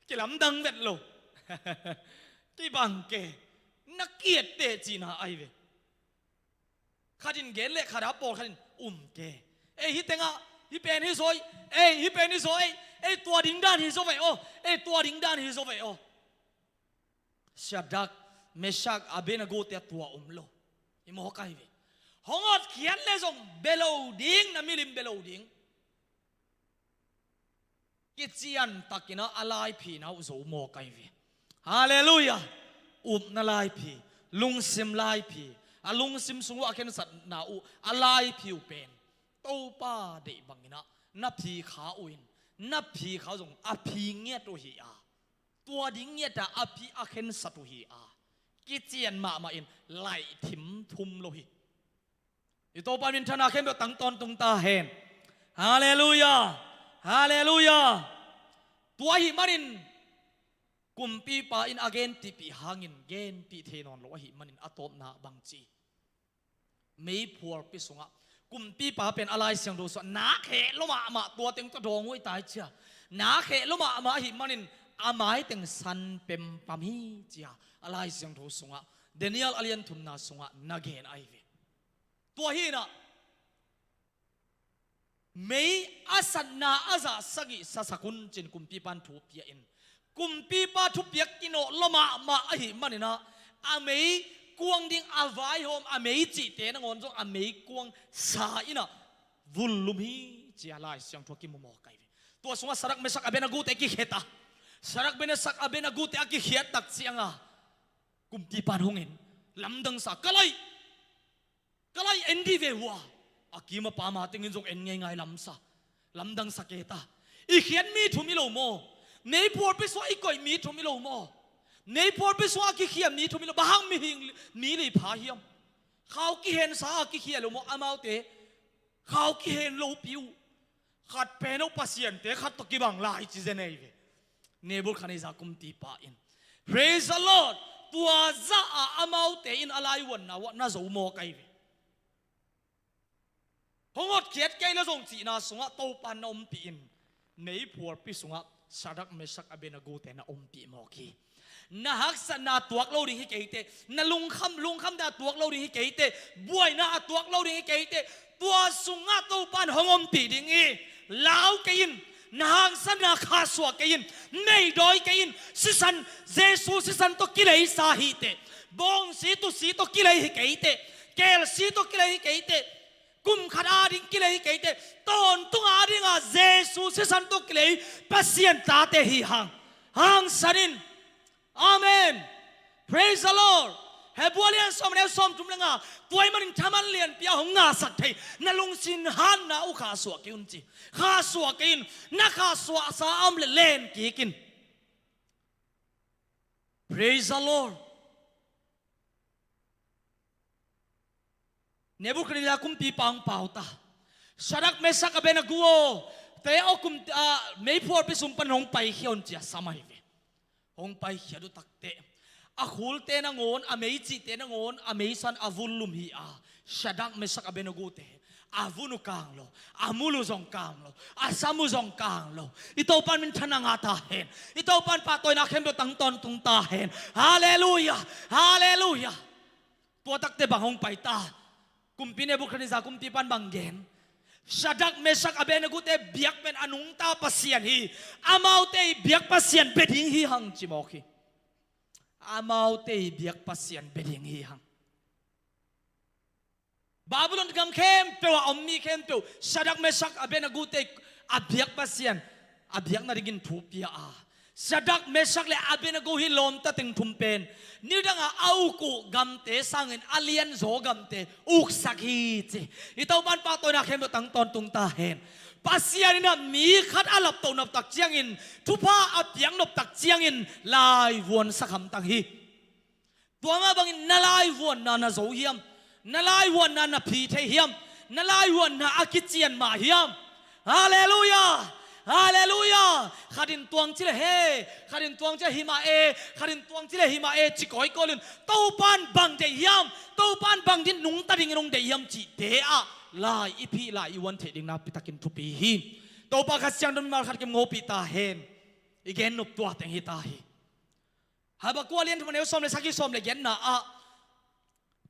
Kilamdang vet lo. Kibang ke, na kiatte cihna ahi ve. Khat in gen leh khat a pawlkhat in um ke. Ei, hih tengah hih pen hi zaw ei, ei, hih pen hi zaw ei, ei, tua ding dan hi zaw ve aw, ei, tua ding dan hi zaw ve aw. Shadrach, Meshach, Abednego te a tua om lo. I mawk ahi ve. Hong hotkhiat leh zong bia lo ding, na milim bia lo ding. kician takin ah a laiphi na uh zo mawk ahi ve. Halleluiah. Upna laiphi, lungsim laiphi, a lungsim sung uh a khensatna uh a laiphi uh pen Topa deih bangin ah na phi kha uh in, na phi kha uh zong a phi ngiat uh hi a, tua ding ngiat a a phi a khensat uh hi a, kician mahmah in laih thim thum lo hi. I Topa minthanna khempeuh tang tawntung ta hen. Halleluiah. Halleluiah. Tua ahih manin kumpipa in a genpihpih hangin genpih thei nawn lo ahih manin a tawpna bang ci, meiphualpi sungah kumpipa pen a Lai Siangtho sungah nak heh lo mahmah, tua teng tawh dawng uh hi ta hi cia. Nak heh lo mahmah ahih manin a maiteng san pempam hi cia a Lai Siangtho sungah, Daniel a lian thumna sungah na gen ahi ve. Tua hi inah mei a satna a zah sagih sasak un cin kumpipa in thu pia in, kumpipa thupiak kinawh lo mahmah ahih maninah a meikuang ding a vaihawm a mei cihte nangawn zong a meikuang sa inah vullum hi cia Lai Siangtho a kimu mawk ahi ve. Tua sungah Sadrak, Mesak, Abednego te kikhet a, Sadrak, Mesak, Abednego te a kikhiat tak cianga kumpipa in hong en, lamdang sa, ka laih, ka laih, en dih ve uh a, a kim a pam a tengin zong en ngeingai lam sa, lamdang sa kei ta. I khiat mi thum hi lo maw? Meiphualpi sungah i koih mi thum hi lo maw? Meiphualpi sungah a kikhia mi thum hi lo, bang hang mihing mi li pha hiam? Khau kihensa a kikhia lo maw? Amaute khau kihen lopi uh, khat pen uh pasiante khat tawh kibang lai ci zen ahi ve. Nebukhadnezzar kumpipa in, praise the Lord, tua zah a amaute in a laivuanna uh ah na zo mawk ahi ve. Hong hotkhiat kei le zong cihna sungah Topa in na ompih in, meiphualpi sungah Sadrak, Mesak, Abednego te na ompih mawk hi. Na haksatna a tuak lo ding hi kei teh, na lungkham, lungkhamna a tuak lo ding hi kei teh, buaina a tuak lo ding hi kei teh, tua sungah Topa in hong ompih ding hi. Lau kei in, na hangsanna khahsuah kei in, meidawi kei in, sisan, Jesu sisan tawh kileisa hi teh, bawngsi tusi tawh kilei hi kei teh, kelsi tawh kilei hi kei teh, kum khat ading kilei hi kei teh, tawntung adinga Jesu sisan tawh kilei Pasian tate hi hang. Hangsan in. Amen. Praise the Lord. Hebru a lian sawm, a neu sawmthum le nga, tua ahih manin thaman lianpi a hong ngahsak thei na lungsim hanna uh khahsuah kei un ci. Khahsuah kei in, na khahsuahsa a om leh len kik in. Praise the Lord. Nebukhadnezzar kumpipa hong pau ta. Sadrak, Mesak, Abednego aw, te aw kum, ah, meiphualpi sung pan hong paikhia un ci a sam ahi ve. Hong paikhia uh takteh a khulte nangawn, a meicihte nangawn, a meisan a vullum hi a, Sadrak, Mesak, Abednego te a vun uh kang lo, a mul uh zong kang lo, a sam uh zong kang lo. I Topa in minthanna ngah ta hen. I Topa in pahtawina khempeuh tang tawntung ta hen. Halleluiah. Halleluiah. Tua takteh bang hong pai ta? Kumpi Nebukhadnezzar kumpipa in bang gen? Sadrak, Mesak, Abednego te biak pen a nungta Pasian hi. Amaute i biak Pasian bia ding hi hang ci mawk hi. Amaute i biak Pasian bia ding hi hang. Babylon gam khempeuh a om mi khempeuh Sadrak, Mesak, Abednego te a biak Pasian a biak nadingin thu pia a, Sadrak, Mesak le Abednego hi lawmta teng thum pen nidanga a uk uh gamte sangin a lianzaw gamte uksak hi ci. I Topa in pahtawina khempeuh tang tawntung ta hen. Pasian in ah mi khat a laptoh nop tak ciangin, thupha a piak nop tak ciangin laivuan sak hamtang hi. Tua mah bangin na laivuanna na zo hiam? Na laivuanna na phi thei hiam? Na laivuanna a kician mah hiam? Halleluiah! Halleluiah! Khatin tuang ci le he, khatin tuang ci le hi mah e, khatin tuang ci le hi mah e ci kawikawi in, Topa in bang deih hiam? Topa in bang din nungta dingin hong deih hiam cihte ah lai i phih, lai i uan theih ding nakpi takin thupi hi. Topa Kha Siangtho in mimal khat kim ngopih ta hen. I gen nop tua teng hi ta hi. Habakkuk a lian thum, a neu sawm le sagih, sawm le giatna ah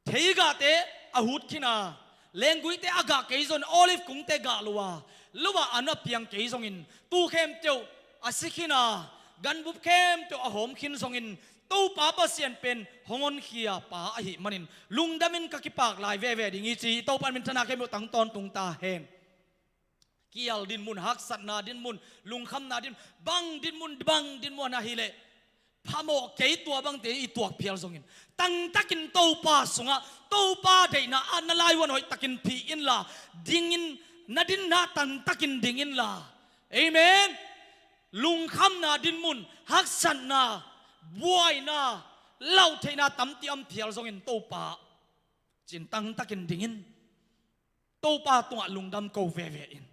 theigahte a hut khin a, lengguite a gah kei zongin, olive kungte gah lo a, lo ah an a piang kei zongin, tuu khempeuh a si khin a, ganbup khempeuh a hawm khin zongin, Topa Pasian pen hong honkhia pa ahih manin lungdamin ka kipak lai veve ding hi ci. Topa in minthanna khempeuh tang tawntung ta hen. Kial dinmun, haksatna dinmun, lungkhamna din, bang dinmun, bang dinmun ahih leh phamawh kei tua bangte i tuak phial zongin, tangtakin Topa sungah, Topa deihna ah na laivuan hoihtakin phi inla, dingin, na dinna tangtakin ding inla. Amen. Lungkhamna dinmun, haksatna, buaina, lauhtheihna tampi om phial zongin Topa cin tangtakin dingin, Topa tungah lungdam ko veve in.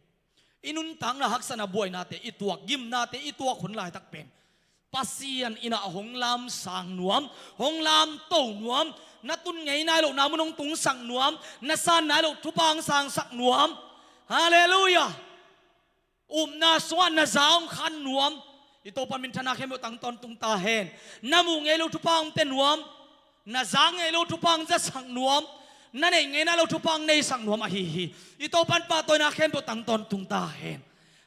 I nuntakna haksatna buainate i tuak, gimnate i tuak hun laitak pen Pasian in ah hong lamsang nuam, hong lamto nuam. Na tun ngei nai loh na mun hong tungsak nuam, na san nai loh thupha hong sangsak nuam. Halleluiah. Upna sungah na za hong khan nuam. I Topa minthanna khempeuh tang tawntung ta hen. Na muh ngei loh thupha hong pia nuam, na za ngei loh thupha hong zasak nuam, na neih ngei nai loh thupha hong neisak nuam ahi hi. I Topa in pahtawina khempeuh tang tawntung ta hen.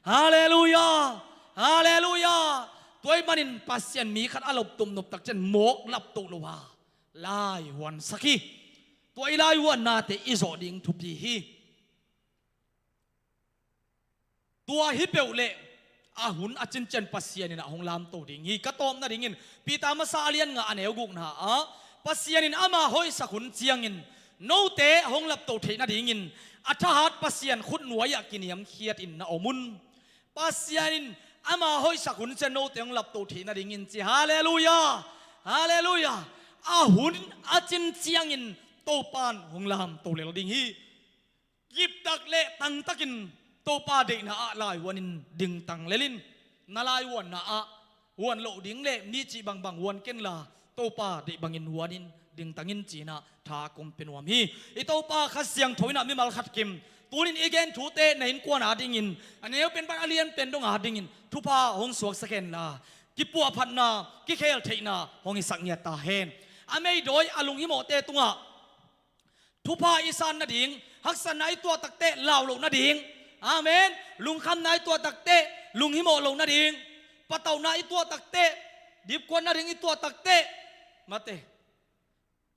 Halleluiah. Halleluiah. Tua ahih manin Pasian mi khat a lop tumnop tak ciang mawk laptoh lo a laivuansak hi. Tua i laivuannate i zawh ding thupi hi. Tua hi peuh leh a hun a cin ciang Pasian in ah hong lamto ding hi. Ka tawp nadingin Peter masa a lian nga a neu gukna ah, Pasian in ama hoihsak hun ciangin note hong lapto theih nadingin a thahat Pasian khutnuai ah kiniamkhiatin na om un. Pasian in ama hoihsak hun ciang note hong lapto theih nadingin ci. Halleluiah. Halleluiah. A hun a cin ciangin Topa in hong lamto lel ding hi. Kiptak le tangtakin Topa deihna ah laivuanin dingtang lel in. Na laivuanna ah huan loh ding le mi cih bangbang huan kenla, Topa deih bangin huanin dingtangin ci-in ah tha kong pia nuam hi. I Topa Kha Siangtho in ah mimal khat kim tunin i gen thute na innkuan adingin, a neu pen pan a lian pen dong adingin thupha hong suaksak henla, kipuahphatna, kikhel theihna hong hisak ngiat ta hen. A meidawi a lunghimawhte tungah thupha i san nading, haksatna i tuah takteh lau loh nading. Amen. Lungkhamna i tuah takteh lunghimawh loh nading. Patauhna i tuah takteh, dipkuat nading i tuah takteh, mate,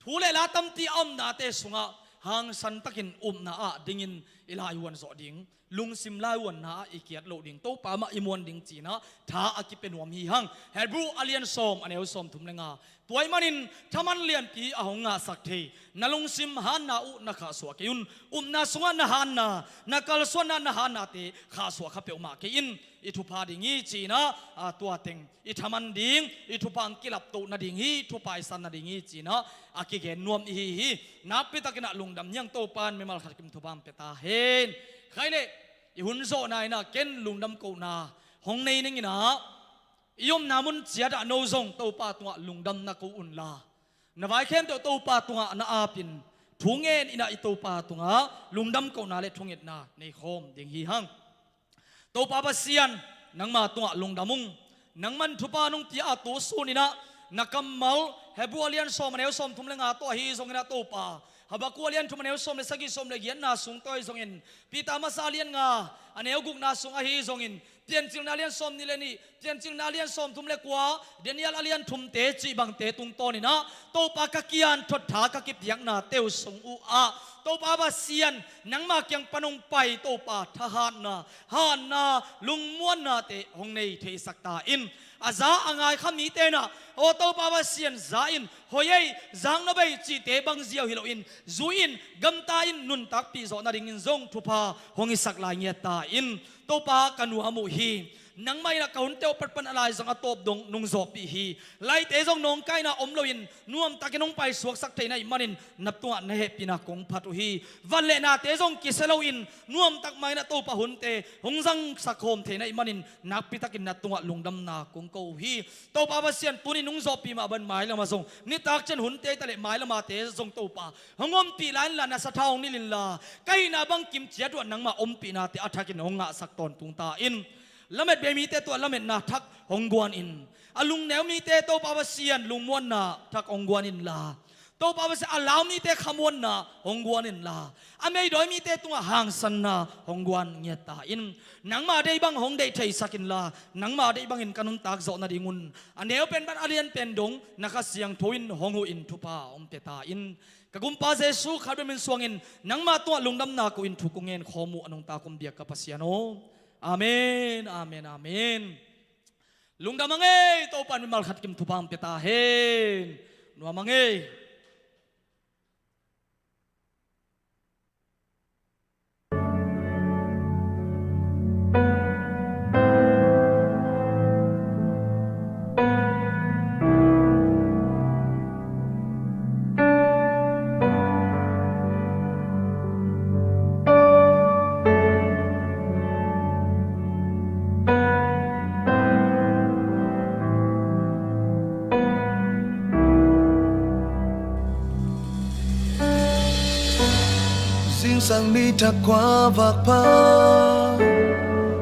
thu le la tampi a omnate sungah hangsan takin upna ah dingin i laivuan zawh ding, lungsim laivuanna ah i kiat loh ding, Topa mah i muan ding ci-in ah tha a kipia nuam hi hang. Hebru a lian sawm a neu sawmthum le nga. Tua ahih manin thaman lianpi a hong ngahsak thei, na lungsim hanna uh na khahsuah kei un. Upna sungah na hanna, na kalsuanna, na hannate khahsuah kha peuhmah kei in. I thupha ding hi ci-in ah, a, tua teng i thaman ding, i thupha hong kilaptoh nading hi, thupha i san nading hi ci-in ah a kigen nuam i hi hi. Nakpi takin ah lungdam hi hang. Topa in mimal khat kim thupha hong pia ta hen. Khai leh i hun zawhna in ah ken lungdam kohna hong nei ning in ah, i omna mun ciat ah no zong Topa tungah lungdam na ko unla, na vai khempeuh Topa tungah na apin thu ngen in ah i Topa tungah lungdam kohna le thungetna nei khawm ding hi hang. Topa Pasian, nangma tungah lungdam ung. Nangman thupha nong pia a tu sun in ah na kammal, Hebru a lian sawm a neu sawmthum le nga tawh ahi zongin ah Topa, Habakkuk a lian thum a neu sawm le sagih, sawm le giatna sung tawh ahi zongin, Peter masa a lian nga a neu gukna sung ahi zongin, Piancilna a lian sawmnih le nih, Piancilna a lian sawmthum le kua, Daniel a lian thumte cih bangte tungtawn in ah Topa ka kianthot tha ka kipiaknate uh sung uh ah Topa Pasian, nangma kiang pan hong pai Topa thahatna, hanna, lungmuannate hong nei theisak ta in. A za a ngai kha mite in ah, aw Topa Pasian, za in, hoi ei, zak nop ei cihte bang ziau hi loin, zui in, gamta in, nuntakpih zawh nadingin zong thupha hong hisak lai ngiat ta in. Topa, ka nuam uh hi. Nangmah in ah ka hunte uh patpan a lai zong a tawp dong nong zawhpih hi. Laite zong nawngkaina om loin nuamtakin hong paisuaksak thei na hih manin na tungah na hehpihna kong phat uh hi. Van le nate zong kisia loin nuamtak mah in ah Topa hunte hong zangsak khawm thei na hih manin nakpi takin na tungah lungdamna kong ko uh hi. Topa Pasian, tuni nong zawhpih mah bang mailamah zong, nitak ciang hunte ta le mailamate zong Topa hong ompih lai inla, na sathau hong nilh inla, ka hihna bangkim ciat uh ah nangmah ompihnate a thakin hong ngahsak tawntung ta in. Lamet bei mite tungah lametna thak hong guan in. A lungneu mite Topa Pasian lungmuanna thak hong guan inla, Topa Pasian, a lau mite khamuanna hong guan inla, a meidawi mite tungah hangsanna hong guan ngiat ta in. Nangma deih bang hong deih theisak inla, nangma deih bangin ka nuntak zawh nadingun a neu pen pan a lian pen dong na Kha Siangtho in hong huh in thupha hong pia ta in. Ka Gumpa Jesu Khazih min suangin nangma tungah lungdamna ko in thu kong ngen khawm uh a nungta kong biak ka Pasian aw. Amen, amen, amen. Lungdam a ngei, Topa in mimal khat kim thupha hong pia ta hen. Nuam a ngei. Zingsang ni thak kua vak pha,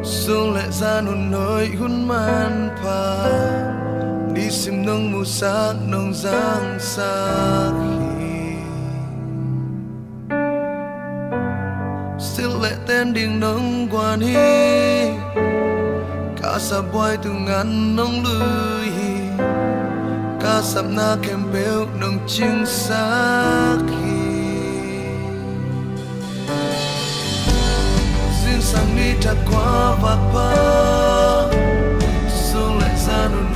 sung le zan hun hoih hun manpha, nisim nong musak nong zangsak hi. Silh le ten ding nong guan hi. Ka sapbuai tung ngan nong lui hi. Ka sapna khempeuh nong cingsak hi. Zingsang ni thak kua vak pha, sung le zan hun